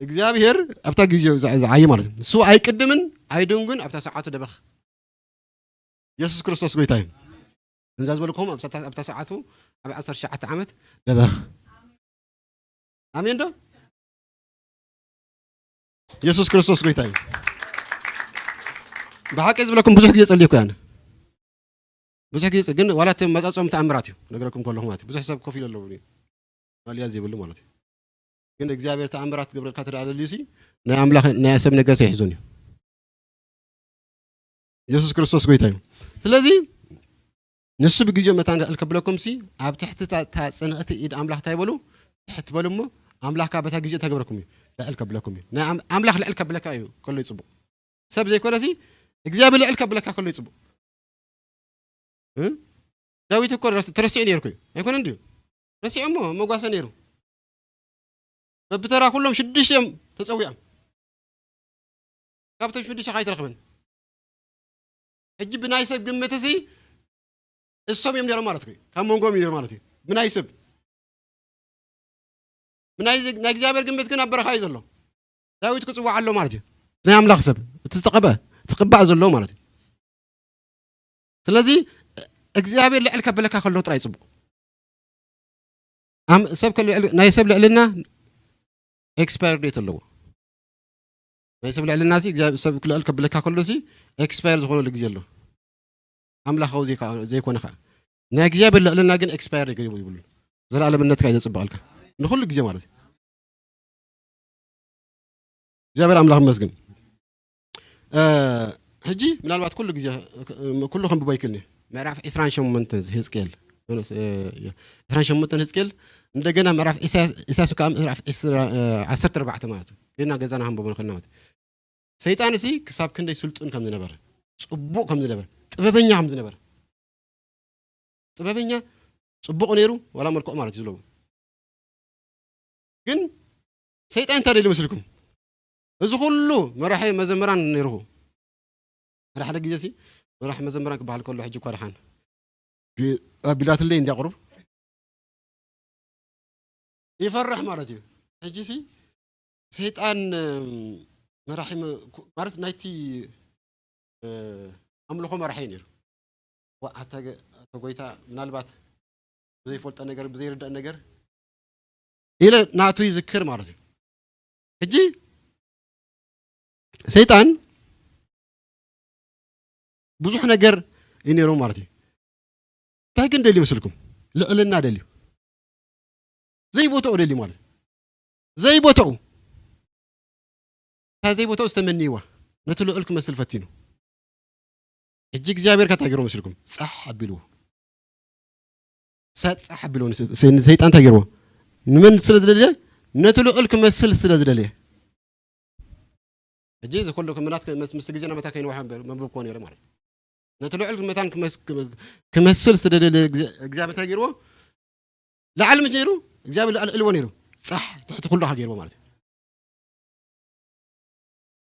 እግዚኣብሔር ኣብታ ግዜ ዝዓየ ማለት እዩ ንሱ ኣይቅድምን ኣይድንጉን ኣብታ ሰዓቱ ደበኽ የሱስ ክርስቶስ ጎይታ እዩ እንዛ ዝበልኩም ኣብታ ሰዓቱ ኣብ ዓሰርተ ትሽዓተ ዓመት ደበኽ ኣሜን ዶ የሱስ ክርስቶስ ጎይታ እዩ ብሓቂ ዝብለኩም ብዙሕ ግዜ ጸልየኩ ያነ ብዙሕ ግዜ ግን ዋላ እቲ መጻጽኦም ተኣምራት እዩ ነገረኩም ከለኹ ማለት ብዙሕ ሰብ ኮፍ ኢለ ኣለዉ ማልያ ዘይብሉ ማለት እዩ ግን እግዚኣብሔር ተኣምራት ክገብረልካ ተደኣ ደልዩሲ ናይ ኣምላኽ ናይ ሰብ ነገርሲ ኣይሕዞን እዩ የሱስ ክርስቶስ ጎይታ እዩ ስለዚ ንሱ ብግዜኡ መታን ልዕል ከብለኩም ሲ ኣብ ትሕቲ እታ ጽንዕቲ ኢድ ኣምላኽ እንታይ በሉ ትሕት በሉ እሞ ኣምላኽ ካብ በታ ግዜኡ እንታይ ገብረኩም እዩ ልዕል ከብለኩም እዩ ናይ ኣም- ኣምላኽ ልዕል ከብለካ እዩ ከሎ ይጽቡቕ ሰብ ዘይኮነ ሲ እግዚኣብሔር ልዕል ከብለካ ከሎ ይጽቡቕ እ? ዳዊት እኮ ረስ- ተረሲዑ ነይርኩ እዩ ኣይኮነን ድዩ ረሲዑ እሞ መጓሰ ነይሩ በብተራ ኩሎም ሽዱሽተ እዮም ተጸዊዖም ካብቶም ሽዱሽተ ካይትረኽበን ሕጂ ብናይ ሰብ ግምት እዚ እሶም እዮም ነይሮም ማለት እዩ ካብ መንጎም እዩ ነይሩ ማለት እዩ ብናይ ሰብ ብናይ ናይ እግዚኣብሔር ግምት ግን ኣብ በረኻ እዩ ዘሎ ዳዊት ክጽዋዕ ኣሎ ማለት እዩ ናይ ኣምላኽ ሰብ እቲ ዝተቐበ ትቕባእ ዘሎ ማለት እዩ ስለዚ እግዚኣብሔር ልዕል ከበለካ ከሎ ጥራይ ጽቡቕ ኣም- ሰብ ከልዕል- ናይ ሰብ ልዕልና ኤክስፓየር ዴት ኣለዎ ናይ ሰብ ልዕልና ሲ እግዚኣብሔር ሰብ ክልዕል ከብለካ ከሎ ሲ ኤክስፓየር ዝኾነሉ ግዜ ኣሎ ኣምላኻዊ ዘይካ- ዘይኮነ ከዓ ናይ እግዚኣብሔር ልዕልና ግን ኤክስፓየር ይገድቡ ይብሉ ዘላለምነትካ እዩ ዘፅበቐልካ ንኩሉ ግዜ ማለት እዩ እግዚኣብሔር ኣምላኽ ይመስገን። ሕጂ ምናልባት ኩሉ ግዜ ኩሉ ከንብቦ ኣይክእልን እየ። ምዕራፍ ዕስራን ሸሞንተን ህዝቅኤል፣ ዕስራን ሸሞንተን ህዝቅኤል፣ እንደገና ምዕራፍ ኢሳያስ፣ ኢሳያስ ከዓ ምዕራፍ ዓሰርተ ኣርባዕተ ማለት እዩ። ጌና ገዛና ከንብቦ ንኽእል ማለት እዩ። ሰይጣን እዚ ክሳብ ክንደይ ስልጡን ከም ዝነበረ፣ ጽቡቕ ከም ዝነበረ፣ ጥበበኛ ከም ዝነበረ፣ ጥበበኛ ጽቡቕ ነይሩ፣ ዋላ መልክዑ ማለት እዩ ዝብለዎ። ግን ሰይጣን እንታይ ደልዩ መስልኩም? እዚ ኩሉ መራሒ መዘምራን ነይርኹ። ሓደ ሓደ ግዜ ሲ መራሒ መዘምራን ክበሃል ከሎ ሕጂ እኳ ደሓን ግ-፣ ኣቢላትለይ እንዲያ ቁሩብ ይፈርሕ ማለት እዩ። ሕጂ ሲ ሰይጣን፣ እም፣ መራሒ መ-፣ ኩ-፣ ማለት ናይቲ፣ እ፣ ኣምልኾ መራሒ እዩ ነይሩ። ዋ፣ ኣታ ገ-፣ ኣታ ጎይታ፣ ምናልባት ብዘይፈልጦ ነገር፣ ብዘይርዳእ ነገር ኢለ ናቱ ይዝክር ማለት እዩ። ሕጂ ሰይጣን ብዙሕ ነገር እዩ ነይሩ ማለት እዩ። እንታይ ግን ደልዩ መስልኩም? ልዕልና ደልዩ። ዘይቦታኡ ደልዩ ማለት እዩ። ዘይቦታኡ። እታ ዘይቦታኡ ዝተመንይዋ። ነቲ ልዑል ክመስል ፈቲኑ። ሕጂ እግዚኣብሔር ከ እንታይ ገይርዎ መስልኩም? ጻሕ ኣቢልዎ። ሰ-፣ ጻሕ ኣቢልዎ ንስ-፣ ስ-፣ ንሰይጣን እንታይ ገይርዎ? ንመን ስለ ዝደለየ? ነቲ ልዑል ክመስል ስለ ዝደለየ። ሕጂ እዚ ኩሉ ክምናት ክመስ-፣ ምስ ግዜና መታ ከይንዋሕ መንበብ ክኾን ነይሩ ማለት እዩ። ነቲ ልዑል መታን ክመስ-፣ ክመ-፣ ክመስል ስለ ዝደለየ ግዜ-፣ እግዚኣብሔር እንታይ ገይርዎ? ላዕሊ ምስ ነይሩ፣ እግዚኣብሔር ላዕሊ ኣልዕልዎ ነይሩ። ጻሕ ትሕቲ ኩሉ ከ ገይርዎ ማለት እዩ።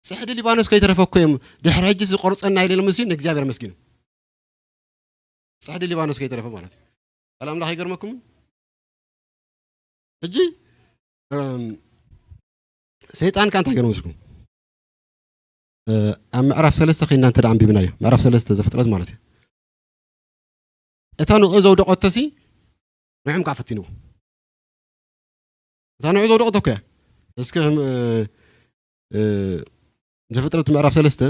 ጽሕዲ ሊባኖስ ከይተረፈ እኮ እዮም ድሕሪ ሕጂ ዝቆርጸና ኢለ ኢሎም፣ ንእግዚኣብሔር ኣመስጊኑ። ጽሕዲ ሊባኖስ ከይተረፈ ማለት እዩ። ቃል ኣምላኽ ይገርመኩም። ሕጂ፣ እም፣ ሰይጣን ከ እንታይ ገይሩ መስልኩም? እ፣ ኣብ ምዕራፍ ሰለስተ ኸይድና እንተ ደኣ ኣንቢብናዮ፣ ምዕራፍ ሰለስተ ዘፍጥረት ማለት እዩ። እታ ንኡ ዘውደቐቶሲ ንዕም ከኣ ፈቲንዎ። እታ ንኡ ዘውደቐቶ እኮ እያ። እስኪ፣ እ፣ እ፣ ዘፍጥረት ምዕራፍ ሰለስተ፣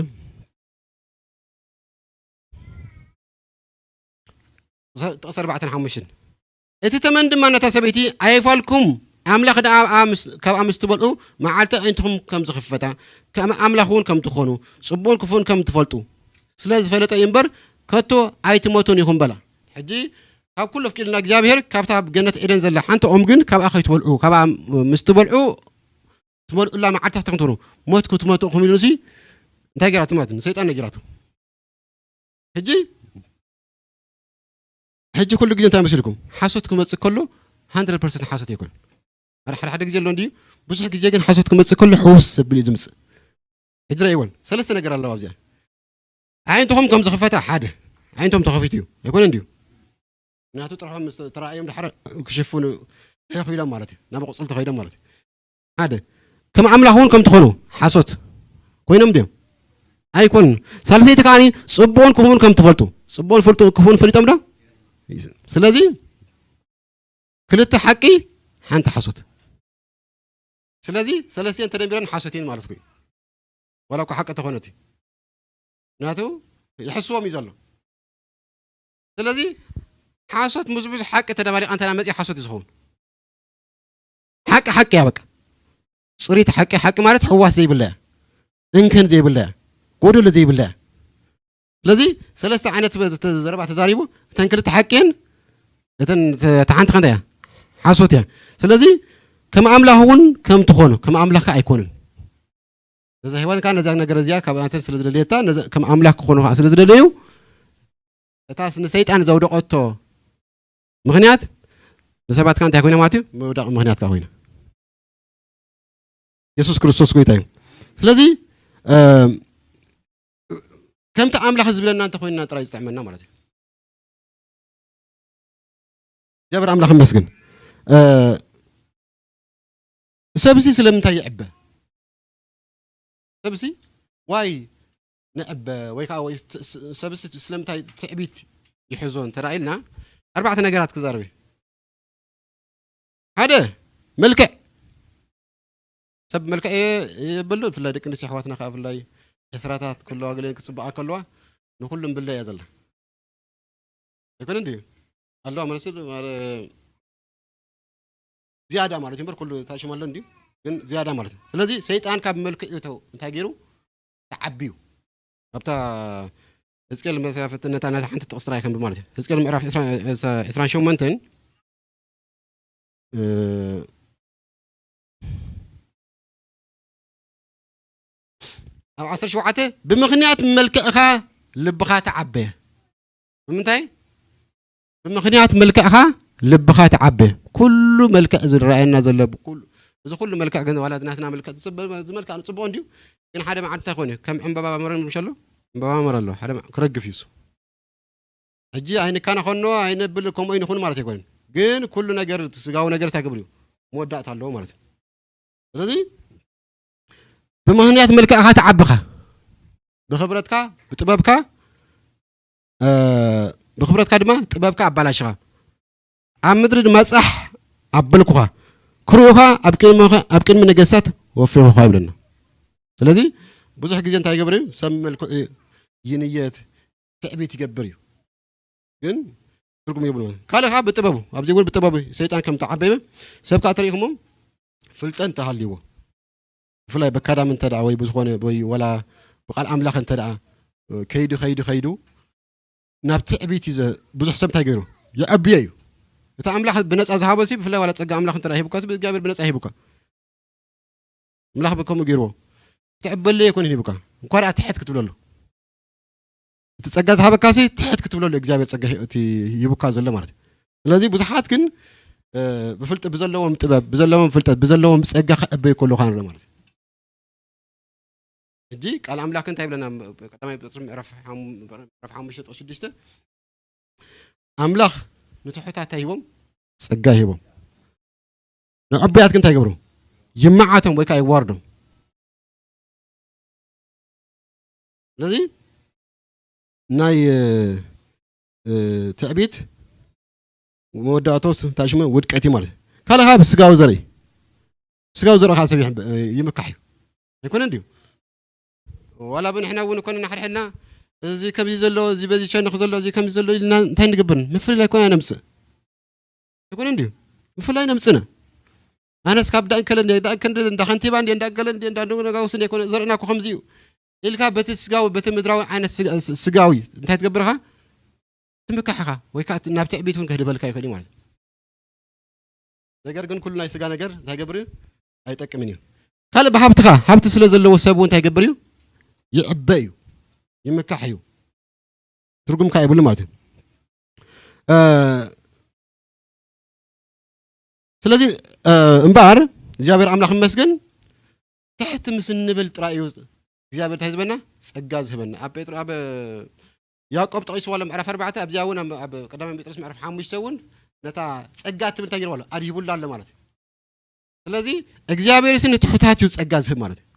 ጥቕሲ ኣርባዕተን ሓሙሽተን። እቲ ተመን ድማ ነታ ሰበይቲ፣ ኣይፋልኩም፣ ኣምላኽ ደኣ ኣብኣ ምስ-፣ ካብኣ ምስ ትበልዑ መዓልቲ ኣዒንትኹም ከም ዝኽፈታ፣ ከም ኣምላኽ እውን ከም ትኾኑ፣ ጽቡቕን ክፉእን ከም ትፈልጡ ስለ ዝፈለጠ እዩ እምበር፣ ከቶ ኣይትሞቱን ኢኹም በላ። ሕጂ ካብ ኩሉ ኣፍቂድና እግዚኣብሔር ካብታ ኣብ ገነት ኤደን ዘላ ሓንቲ ኦም ግን ካብኣ ከይትበልዑ፣ ካብኣ ምስ ትበልዑ ትመልኡላ መዓልታት ተኽንትኑ፣ ሞት ክትመቱ ኢኹም ኢሉሲ እንታይ ገይራቱ ማለት እዩ? ንሰይጣን ነጊራቱ። ሕጂ፣ ሕጂ ኩሉ ግዜ እንታይ መስልኩም? ሓሶት ክመጽእ ከሎ ሃንድረድ ፐርሰንት ሓሶት ኣይኮነን። ኣረ፣ ሓደ ሓደ ግዜ ኣሎ እንድዩ፣ ብዙሕ ግዜ ግን ሓሶት ክመጽእ ከሎ ሕውስ ዘብል እዩ ዝምጽእ። ሕጂ ረእይወን፣ ሰለስተ ነገር ኣለዋ ኣብዚኣ። ኣዒንትኹም ከም ዝኽፈታ ሓደ፣ ኣዒንቶም ተኸፊቱ እዩ። ኣይኮነን ድዩ? ምክንያቱ ጥርሖም ምስ ተራእዮም ድሓር ክሽፍኑ ሕኽ ኢሎም ማለት እዩ። ናብ ቁጽል ተኸይዶም ማለት እዩ። ሓደ፣ ከም ኣምላኽ እውን ከም ትኾኑ ሓሶት ኮይኖም ድዮም? ኣይኮኑን። ሳልሰይቲ ከኣ ጽቡቕን ክፉእን ከም ትፈልጡ። ጽቡቕን ፍልጡ-፣ ክፉእን ፈሊጦም ዶ? ስለዚ ክልተ ሓቂ፣ ሓንቲ ሓሶት። ስለዚ ሰለስቲኤን ተደሚረን ሓሶት እየን ማለት ኮይኑ። ዋላ እኮ ሓቂ ተኾነት። ምክንያቱ ይሕስዎም እዩ ዘሎ። ስለዚ ሓሶት ምስ ብዙሕ ሓቂ ተደባሊቓ እንተ መፂኣ ሓሶት እዩ ዝኸውን። ሓቂ ሓቂ እያ በቃ። ፅሪት ሓቂ፣ ሓቂ ማለት ሕዋስ ዘይብላ እያ። እንከን ዘይብላ እያ። ጎደሎ ዘይብላ እያ። ስለዚ ሰለስተ ዓይነት ዘ-፣ ዘ-፣ ዘረባ ተዛሪቡ፣ እተን ክልተ ሓቂ እየን፣ እተን ተ-፣ እታ ሓንቲ ከ እንታይ እያ? ሓሶት እያ። ስለዚ ከም ኣምላኽ እውን ከም ትኾኑ፣ ከም ኣምላኽ ከ ኣይኮኑን። ነዛ ሄዋን ከኣ ነዛ ነገር እዚኣ ካብኣተን ስለ ዝደለየታ፣ ነዛ ከም ኣምላኽ ክኾኑ ከኣ ስለ ዝደለዩ፣ እታ ንሰይጣን ዘውደቐቶ ምኽንያት ንሰባት ከኣ እንታይ ኮይና ማለት እዩ? ምውዳቕ ምኽንያት ከኣ ኮይና። የሱስ ክርስቶስ ጎይታ እዩ። ስለዚ፣ እ፣ ከምቲ ኣምላኽ ዝብለና እንተኾይንና ጥራይ ዝጥዕመና ማለት እዩ። እግዚኣብሔር ኣምላኽ ይመስገን። እ፣ ሰብሲ ስለምንታይ ይዕበ? ሰብሲ ዋይ ንዕበ ወይ ከዓ ወይ ት-፣ ስ-፣ ሰብሲ ስለምንታይ ትዕቢት ይሕዞ እንተ ደኣ ኢልና፣ ኣርባዕተ ነገራት ክዛረብ እየ። ሓደ፣ መልክዕ። ሰብ መልክዕ እየ የበሉ፣ ብፍላይ ደቂ ኣንስትዮ ኣሕዋትና ከዓ ብፍላይ ዕስራታት ከለዋ ገለን ክፅበቓ ከለዋ ንኩሉ እምብለ እያ ዘላ። ኣይኮነን ድዩ? ኣለዋ ማለት ስል-፣ ማለ-፣ ዝያዳ ማለት እዩ እምበር ኩሉ ታሽም ኣሎ እንድዩ። ግን ዝያዳ ማለት እዩ። ስለዚ ሰይጣን ካብ መልክዕ እዩ እንታይ ገይሩ ተዓብዩ። ኣብታ ህዝቅኤል መሳፍንቲ ነታ ነታ ሓንቲ ጥቕሲ ጥራይ ከንብብ ማለት እዩ። ህዝቅኤል ምዕራፍ ዕስራን ሸሞንተን ኣብ ዓሰርተ ሸውዓተ ብምኽንያት መልክዕኻ ልብኻ ተዓበየ። ብምንታይ? ብምኽንያት መልክዕኻ ልብኻ ተዓበየ። ኩሉ መልክዕ ዝረኣየና ዘሎ ብኩሉ እዚ ኩሉ መልክዕ ግን ዋላ ናትና መልክዕ ዝመልክዕ ንፅቡቕ እንድዩ። ግን ሓደ መዓልቲ እንታይ ኮይኑ ከም ዕምበባ መረ ምሸሎ ዕምበባ መረ ኣሎ ሓደ ክረግፍ እዩ። ሕጂ ኣይንካናኸኖ ኣይነብል ከምኡ ይንኹን ማለት ኣይኮነን። ግን ኩሉ ነገር ስጋዊ ነገር እንታይ ክብል እዩ መወዳእታ ኣለዎ ማለት እዩ። ስለዚ ብምኽንያት መልክዕኻ ትዓብኻ ብኽብረትካ ብጥበብካ ብኽብረትካ ድማ ጥበብካ ኣባላሽኻ ኣብ ምድሪ ድማ ጻሕ ኣበልኩኻ ክርእዩኻ ኣብ ቅድሚ ነገስታት ወፊኹኻ ይብለና። ስለዚ ብዙሕ ግዜ እንታይ ይገብር እዩ ሰብ መልክዑ ይንየት ትዕቢት ይገብር እዩ። ግን ትርጉም የብሉ። ካልእ ከዓ ብጥበቡ ኣብዚ እውን ብጥበቡ ሰይጣን ከም ተዓበበ ሰብ ከዓ ተሪኢኹሞ ፍልጠት እንተሃልይዎ ብፍላይ በካዳም እንተ ደኣ ወይ ብዝኾነ ወይ ወላ ብቃል ኣምላኽ እንተ ደኣ ከይዱ ከይዱ ከይዱ ናብ ትዕቢት እዩ ብዙሕ ሰብ እንታይ ገይሩ ይዕብዮ እዩ። እቲ ኣምላኽ ብነፃ ዝሃቦ ሲ ብፍላይ ዋላ ፀጋ ኣምላኽ እንተ ሂቡካ እግዚኣብሔር ብነፃ ሂቡካ ኣምላኽ ብከምኡ ገይርዎ ክትዕበሉ ኣይኮነን ሂቡካ እንኳ ደኣ ትሕት ክትብለሉ እቲ ጸጋ ዝሃበካሲ ትሕት ክትብለሉ እግዚኣብሔር ጸጋ እቲ ሂቡካ ዘሎ ማለት እዩ። ስለዚ ብዙሓት ግን ብፍልጥ ብዘለዎም ጥበብ ብዘለዎም ፍልጠት ብዘለዎም ጸጋ ክዕበዩ ከለኻ ንርኢ ማለት እዩ። ሕጂ ቃል ኣምላክ እንታይ ይብለና? ቀዳማይ ጴጥሮስ ምዕራፍ ሓሙሽተ ጥቕሲ ሽዱሽተ ኣምላኽ ንትሑታት እንታይ ሂቦም ጸጋ ሂቦም ንዕቡያት ግን እንታይ ይገብሩ ይመዓቶም ወይ ከዓ ይዋርዶም። ስለዚ ናይ ትዕቢት መወዳእቶ እንታይ ሽመ ውድቀት እዩ ማለት እዩ። ካልእ ከዓ ብስጋዊ ዘርኢ ስጋዊ ዘርኢ ከዓ ሰብ ይምካሕ እዩ ኣይኮነን ድዩ? ዋላ ብንሕና እውን እኮ ንሓድሕድና እዚ ከምዚ ዘሎ እዚ በዚ ሸንኽ ዘሎ እዚ ከምዚ ዘሎ ኢልና እንታይ ንግብርን ምፍልላይ ኮና ነምፅእ ኣይኮነ እንድዩ ምፍላይ ነምፅነ ኣነስ ካብ ዳእከለ እንደ ዳእከ እንደ እንዳ ከንቲባ እንደ እንዳገለ እንደ እንዳ ነጋውስ እንደ ኮነ ዘርእና እኮ ከምዚ እዩ ኢልካ በቲ ስጋዊ በቲ ምድራዊ ዓይነት ስጋዊ እንታይ ትገብርካ ትምካሕኻ ወይ ከዓ ናብ ትዕቢት እውን ከህድበልካ ይኽእል እዩ ማለት እዩ። ነገር ግን ኩሉ ናይ ስጋ ነገር እንታይ ገብር እዩ ኣይጠቅምን እዩ። ካልእ ብሃብትኻ ሃብቲ ስለ ዘለዎ ሰብ እውን እንታይ ገብር እዩ ይዕበ እዩ ይምካሕ እዩ ትርጉም ከዓ ይብሉ ማለት እዩ። ስለዚ እምበኣር እግዚኣብሔር ኣምላኽ መስገን ትሕቲ ምስ እንብል ጥራይ እዩ እግዚኣብሔር እንታይ ዝበና ጸጋ ዝህበና ኣብ ጴጥሮ ኣብ ያዕቆብ ጠቒስዋ ኣሎ ምዕራፍ ኣርባዕተ ኣብዚኣ እውን ኣብ ቀዳማይ ጴጥሮስ ምዕራፍ ሓሙሽተ እውን ነታ ጸጋ እትብል እንታይ ገይርዋ ኣሎ ኣድሂቡላ ኣሎ ማለት እዩ። ስለዚ እግዚኣብሔር ሲ ንትሑታት እዩ ጸጋ ዝህብ ማለት እዩ።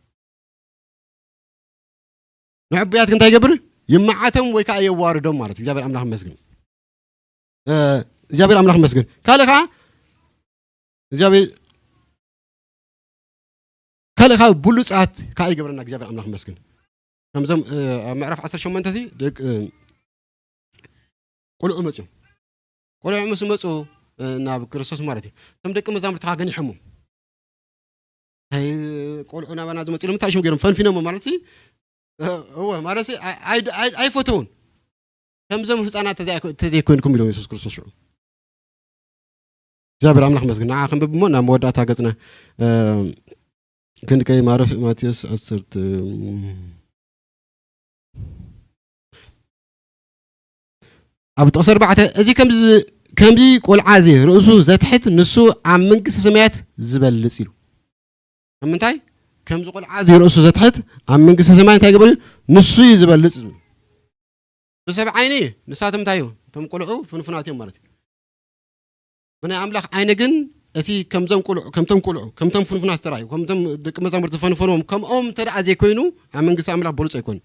ንዕቡያት እንታይ ይገብር ይመዓቶም ወይ ከዓ የዋርዶም ማለት እግዚኣብሔር ኣምላኽ መስግን እግዚኣብሔር ኣምላኽ መስግን ካልእ ከዓ እግዚኣብሔር ካልእ ካብ ብሉፃት ከዓ ይገብረና እግዚኣብሔር ኣምላኽ መስግን ከምዞም ኣብ ምዕራፍ ዓሰርተ ሸሞንተ ሲ ደቂ ቆልዑ መፅዮም ቆልዑ ምስ መፁ ናብ ክርስቶስ ማለት እዩ እቶም ደቂ መዛሙርቲ ከዓ ገኒሖሞም ናይ ቆልዑ ናባና ዝመፅኡ ንምንታይ ሽም ገይሮም ፈንፊኖሞ ማለት ሲ እወ ማለት ሲ ኣይፈተውን ከምዞም ህፃናት ተዘይኮይንኩም ኢሎም የሱስ ክርስቶስ ሽዑ እግዚኣብሔር ኣምላኽ መስግን ንዓ ክንብብ እሞ ናብ መወዳእታ ገፅና ክንድቀይ ማረፍ ማቴዎስ ዓሰርተ ኣብ ጥቕሲ ኣርባዕተ እዚ ከምዚ ቆልዓ እዚ ርእሱ ዘትሕት ንሱ ኣብ መንግስቲ ሰማያት ዝበልፅ ኢሉ ምንታይ ከምዚ ቆልዓ እዚ ርእሱ ዘትሕት ኣብ መንግስቲ ሰማያት እንታይ ገበሩ ንሱ እዩ ዝበልፅ ዝብል ብሰብ ዓይኒ ንሳቶም እንታይ እዩ እቶም ቆልዑ ፍንፉናት እዮም ማለት እዩ ብናይ ኣምላኽ ዓይኒ ግን እቲ ከምዞም ቁልዑ ከምቶም ቁልዑ ከምቶም ፍንፉናት ዝተራእዩ ከምቶም ደቂ መዛሙርቲ ዝፈንፈንዎም ከምኦም እንተ ደኣ ዘይኮይኑ ኣብ መንግስቲ ኣምላኽ በሉፅ ኣይኮን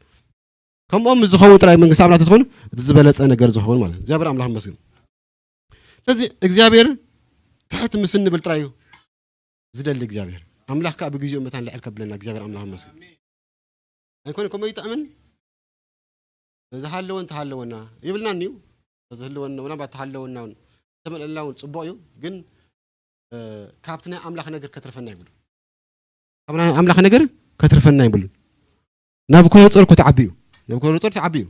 ከምኦም ዝኸውን ጥራይ መንግስቲ ኣምላኽ ተትኾኑ እቲ ዝበለፀ ነገር ዝኸውን ማለት እግዚኣብሔር ኣምላኽ መስግን ስለዚ እግዚኣብሔር ትሕት ምስ እንብል ጥራይ እዩ ዝደሊ እግዚኣብሔር ኣምላኽ ከዓ ብግዜኡ መታን ልዕል ከብለና እግዚኣብሔር ኣምላኽ መስግን ኣይኮነ ከምኡ ይጥዕምን ዝሃለወ እንተሃለወና ይብልና እኒዩ ዝህልወና ምናልባት ተሃለወና እውን ተመልአልና እውን ፅቡቅ እዩ ግን ካብቲ ናይ ኣምላኽ ነገር ከትርፈና ይብሉ ካብ ናይ ኣምላኽ ነገር ከትርፈና ይብሉ። ናቡከደነጾር እኮ ተዓቢ እዩ። ናቡከደነጾር ተዓቢ እዩ።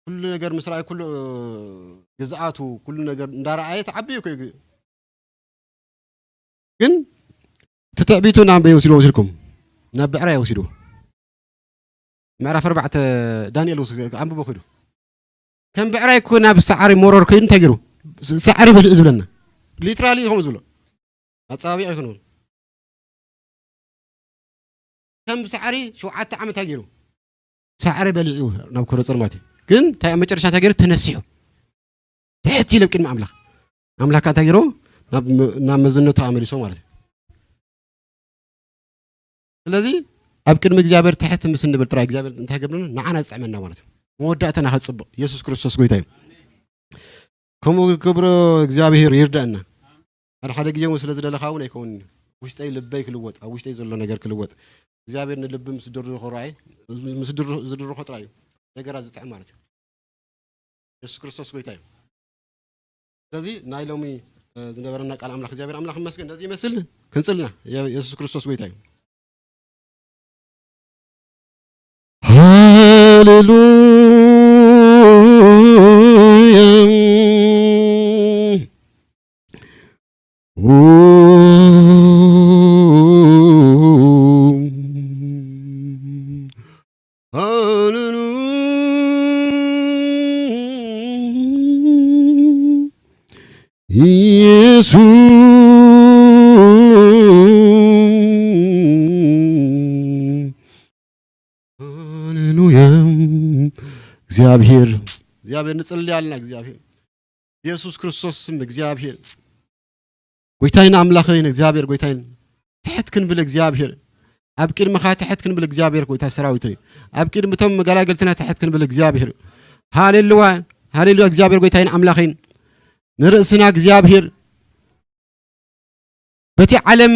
ኩሉ ነገር ምስ ረኣየ፣ ኩሉ ግዝኣቱ፣ ኩሉ ነገር እንዳረኣየ ተዓቢ እዩ እኮ እዩ። ግን እቲ ትዕቢቱ ናብ በይ ወሲድዎ መሲልኩም? ናብ ብዕራይ ወሲድዎ። ምዕራፍ ኣርባዕተ ዳንኤል ውስ-፣ ኣንብቦ ኺዱ። ከም ብዕራይ እኮ ናብ ሳዕሪ መሮር ከይዱ እንታይ ገይሩ? ስ-፣ ሳዕሪ በልዕ ዝብለና። ሊትራሊ ከምኡ ዝብሎ። ኣጸባቢቕ ኣይኮነን። ከም ሳዕሪ ሸውዓተ ዓመት እንታይ ገይሩ? ሳዕሪ በሊዑ ናቡከደነጾር ማለት እዩ። ግን እንታይ ኣብ መጨረሻ እንታይ ገይሩ? ተነሲሑ። ትሕት ኢሉ ኣብ ቅድሚ ኣምላኽ። ኣምላኽ ከኣ እንታይ ገይሩ? ናብ መ-፣ ናብ መዝነቱ ኣመሊሶ ማለት እዩ። ስለዚ ኣብ ቅድሚ እግዚኣብሔር ትሕት ምስ እንብል ጥራይ እግዚኣብሔር እንታይ ገብርና? ንዓና ዝጥዕመና ማለት እዩ። መወዳእታና ከጽብቕ የሱስ ክርስቶስ ጎይታ እዩ። ከምኡ ክብሮ እግዚኣብሔር ይርዳእና። ሓደ ሓደ ግዜ እውን ስለ ዝደለኻ እውን ኣይከውንን እዩ። ውሽጠይ ልበይ ክልወጥ፣ ኣብ ውሽጠይ ዘሎ ነገር ክልወጥ። እግዚኣብሔር ንልቢ ምስ ድርኾ ራእይ፣ ምስ ድር-፣ ዝድርኾ ጥራይ እዩ ነገራት ዝጥዕም ማለት እዩ። የሱስ ክርስቶስ ጎይታ እዩ። ስለዚ ናይ ሎሚ፣ እ፣ ዝነበረና ቃል ኣምላኽ እግዚኣብሔር ኣምላኽ ይመስገን። ነዚ ይመስል ክንጽልና የ-፣ የሱስ ክርስቶስ ጎይታ እዩ። ሃሌሉያ። ኢየሱስ። ሃሌሉያ። እግዚኣብሔር፣ እግዚኣብሔር ንጽሊ ኣልና። እግዚኣብሔር፣ ኢየሱስ ክርስቶስ ስም እግዚኣብሔር፣ ጎይታይን ኣምላኸይን እግዚኣብሔር ጎይታይን፣ ትሕት ክንብል እግዚኣብሔር፣ ኣብ ቅድምኻ ትሕት ክንብል እግዚኣብሔር፣ ጎይታ ሰራዊተይ፣ ኣብ ቅድሚ እቶም መገላገልትና ትሕት ክንብል እግዚኣብሔር። ሃሌሉያ፣ ሃሌሉያ፣ እግዚኣብሔር ጎይታይን ኣምላኸይን፣ ንርእስና እግዚኣብሔር በቲ ዓለም፣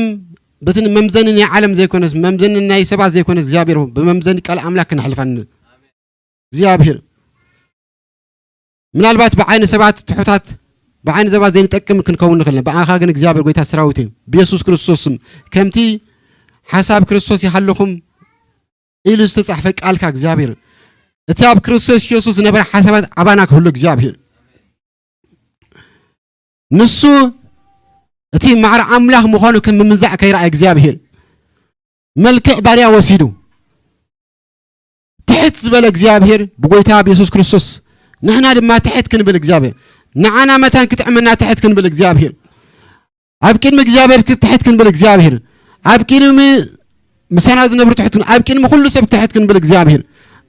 በቲ መምዘኒ ናይ ዓለም ዘይኮነስ፣ መምዘኒ ናይ ሰባት ዘይኮነስ እግዚኣብሔር፣ ብመምዘኒ ቃል ኣምላኽ ክነሕልፋ ን-፣ እግዚኣብሔር። ምናልባት ብዓይኒ ሰባት ትሑታት፣ ብዓይኒ ሰባት ዘይንጠቅም ክንከውን ንኽእል ኢና። ብኣኻ ግን እግዚኣብሔር ጎይታ ሰራዊት እዩ። ብየሱስ ክርስቶስ ስም፣ ከምቲ ሓሳብ ክርስቶስ ይሃልኹም ኢሉ ዝተጻሕፈ ቃልካ እግዚኣብሔር፣ እቲ ኣብ ክርስቶስ የሱስ ዝነበረ ሓሳባት ኣባና ክህሉ እግዚኣብሔር። ንሱ እቲ ማዕረ ኣምላኽ ምዃኑ ከም ምምንዛዕ ከይረኣየ እግዚኣብሔር፣ መልክዕ ባርያ ወሲዱ፣ ትሕት ዝበለ እግዚኣብሔር ብጎይታ ብየሱስ ክርስቶስ፣ ንሕና ድማ ትሕት ክንብል እግዚኣብሔር፣ ንዓና መታን ክጥዕመና ትሕት ክንብል እግዚኣብሔር፣ ኣብ ቅድሚ እግዚኣብሔር ትሕት ክንብል እግዚኣብሔር፣ ኣብ ቅድሚ ምሳና ዝነብሩ ትሕት ክን-፣ ኣብ ቅድሚ ኩሉ ሰብ ትሕት ክንብል እግዚኣብሔር፣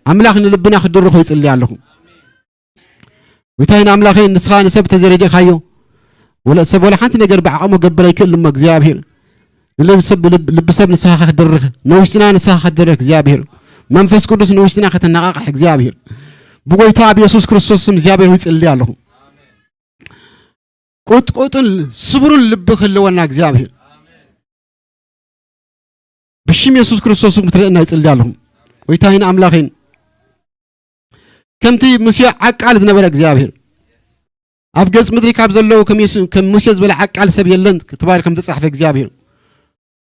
ኣምላኽ ንልብና ክድርኾ ይጽሊ ኣለኹ። ጎይታይን ኣምላኸይን፣ ንስኻ ንሰብ እንተዘይረዲእካዮ፣ ወላ ሰብ ወላ ሓንቲ ነገር ብዓቕሙ ክገብር ኣይክእልን እሞ እግዚኣብሔር፣ ንልብ ሰብ፣ ልብ፣ ልቢ ሰብ ንስኻ ክትድርኽ፣ ንውሽጥና ንስኻ ክትድርኽ እግዚኣብሔር፣ መንፈስ ቅዱስ ንውሽጥና ከተነቓቕሕ እግዚኣብሔር፣ ብጎይታ ኣብ የሱስ ክርስቶስ ስም እግዚኣብሔር ይጽሊ ኣለኹ። ቁጥቁጥን ስብሩን ልቢ ክህልወና እግዚኣብሔር፣ ብሽም የሱስ ክርስቶስ ስም ክትርእየና ይጽሊ ኣለኹ። ጎይታይን ኣምላኸይን፣ ከምቲ ሙሴ ዓቃል ዝነበረ እግዚኣብሔር፣ ኣብ ገጽ ምድሪ ካብ ዘለዉ ከም የሱ-፣ ከም ሙሴ ዝበለ ዓቃል ሰብ የለን ተባሂሉ ከም ዝተጻሕፈ እግዚኣብሔር፣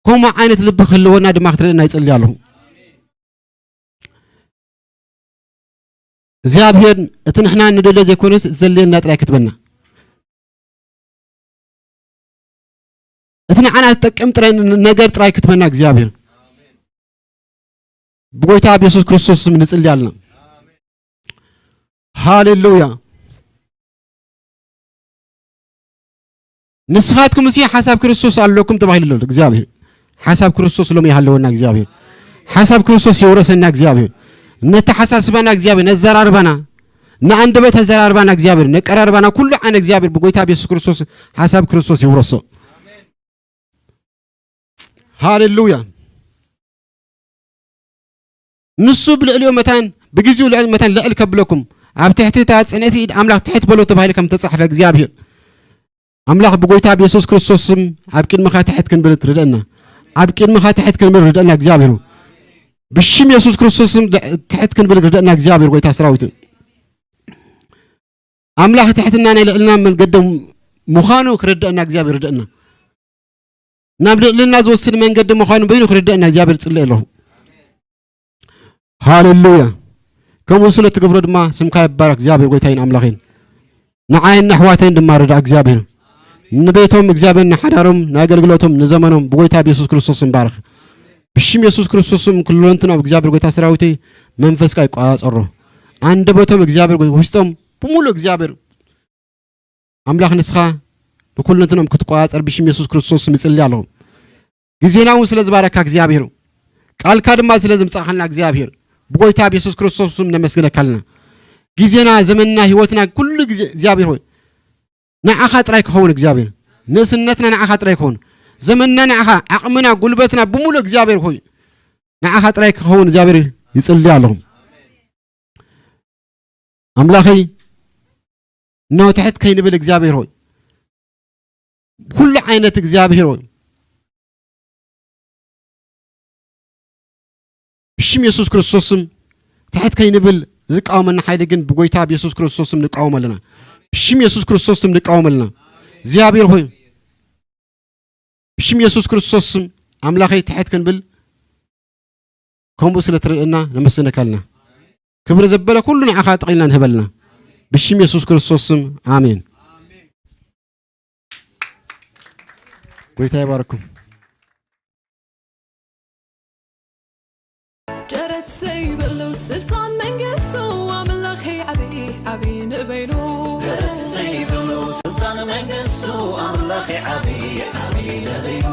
ከምኡ ዓይነት ልቢ ክህልወና ድማ ክትርእየና ይጽሊ ኣለኹ። እግዚኣብሔር፣ እቲ ንሕና ንደልዮ ዘይኮነስ፣ እቲ ዘድልየና ጥራይ ክትበና። እቲ ንዓና ዝጠቅም ጥራይ ን-፣ ነገር ጥራይ ክትበና እግዚኣብሔር። ብጎይታ ኣብ የሱስ ክርስቶስ ስም ንጽሊ ኣለና። ሃሌሉያ። ንስኻትኩምሲ ሓሳብ ክርስቶስ ኣለኩም ተባሂሉ ኣሎ እግዚኣብሔር። ሓሳብ ክርስቶስ ሎሚ ይሃለወና እግዚኣብሔር። ሓሳብ ክርስቶስ የውረሰና እግዚኣብሔር። ነተሓሳስባና እግዚኣብሔር፣ ነዘራርባና፣ ንኣንደበት ኣዘራርባና እግዚኣብሔር፣ ነቀራርባና ኩሉ ዓይነ እግዚኣብሔር ብጎይታ ብየሱስ ክርስቶስ ሓሳብ ክርስቶስ ይውረሶ። ሃሌሉያ። ንሱ ብልዕሊኡ መታን፣ ብግዜኡ ልዕሊ መታን ልዕል ከብለኩም፣ ኣብ ትሕቲ እታ ጽንዕቲ ኢድ ኣምላኽ ትሕት በሎ ተባሂሉ ከም ተጻሕፈ እግዚኣብሔር። ኣምላኽ ብጎይታ ብየሱስ ክርስቶስ ስም ኣብ ቅድሚኻ ትሕት ክንብል ርድአና። ኣብ ቅድሚኻ ትሕት ክንብል ርድአና እግዚኣብሔር። ብሽም የሱስ ክርስቶስ ስም ድ-፣ ትሕት ክንብል ርድአና እግዚኣብሔር ጎይታ ሰራዊት። ኣምላኽ ትሕትና ናይ ልዕልና መንገዶም ምዃኑ ክርድአና እግዚኣብሔር ርድአና። ናብ ልዕልና ዝወስድ መንገዲ ምዃኑ በይኑ ክርደአና እግዚኣብሔር ጽልእ ኣለኹ። ሃሌሉያ። ከምኡ ስለ ትገብሮ ድማ ስምካ ይባረክ እግዚኣብሔር ጎይታይን ኣምላኸይን። ንዓይን ንኣሕዋተይን ድማ ርዳ እግዚኣብሔር። ንቤቶም እግዚኣብሔር፣ ንሓዳሮም፣ ንኣገልግሎቶም፣ ንዘመኖም ብጎይታ ብየሱስ ክርስቶስ ንባረክ። ብሽም የሱስ ክርስቶስም ኩለንትኖም እግዚኣብሔር ጎይታ ሰራዊተይ መንፈስካ ይቆጻጸሮ። ኣንደበቶም እግዚኣብሔር ጎይ-፣ ውሽጦም ብምሉእ እግዚኣብሔር ኣምላኽ ንስኻ ንኩለንትኖም ክትቆጻጸር ብሽም የሱስ ክርስቶስ ስም ይጽሊ ኣለኹ። ግዜና እውን ስለ ዝባረካ እግዚኣብሔር፣ ቃልካ ድማ ስለ ዝምጻእካልና እግዚኣብሔር፣ ብጎይታ ብየሱስ ክርስቶስ ስም ነመስግነካ ኣለና። ግዜና፣ ዘመንና፣ ህይወትና ኩሉ ግዜ እግዚኣብሔር ሆይ ንዓኻ ጥራይ ክኸውን እግዚኣብሔር፣ ንእስነትና ንዓኻ ጥራይ ክኸውን፣ ዘመንና ንዓኻ፣ ዓቕምና፣ ጉልበትና ብምሉእ እግዚኣብሔር ሆይ ንዓኻ ጥራይ ክኸውን እግዚኣብሔር ይጽሊ ኣለኹ። ኣምላኸይ፣ እነሆ ትሕት ከይንብል እግዚኣብሔር ሆይ፣ ኩሉ ዓይነት እግዚኣብሔር ሆይ፣ ብሽም የሱስ ክርስቶስ ስም ትሕት ከይንብል ዝቃወመና ሓይሊ ግን ብጎይታ ብየሱስ ክርስቶስ ስም ንቃወም ኣለና። ብሽም የሱስ ክርስቶስ ስም ንቃወም ኣለና። እግዚኣብሔር ሆይ፣ ብሽም የሱስ ክርስቶስ ስም ኣምላኸይ ትሕት ክንብል ከምኡ ስለ ትርእየና ነመስግነካ ኣለና። ክብሪ ዘበለ ኩሉ ንዓኻ ጥቕልና ንህበልና። ብሽም የሱስ ክርስቶስ ስም ኣሜን። ጎይታ ይባርኩም። ደረት ዘይብሉ ስልጣን መንግስቱ ኣምላኸይ ዓብዪ ዓብዪ ንበይኑ። ደረት ዘይብሉ ስልጣን መንግስቱ ኣምላኸይ ዓብዪ ዓብዪ ንበይኑ።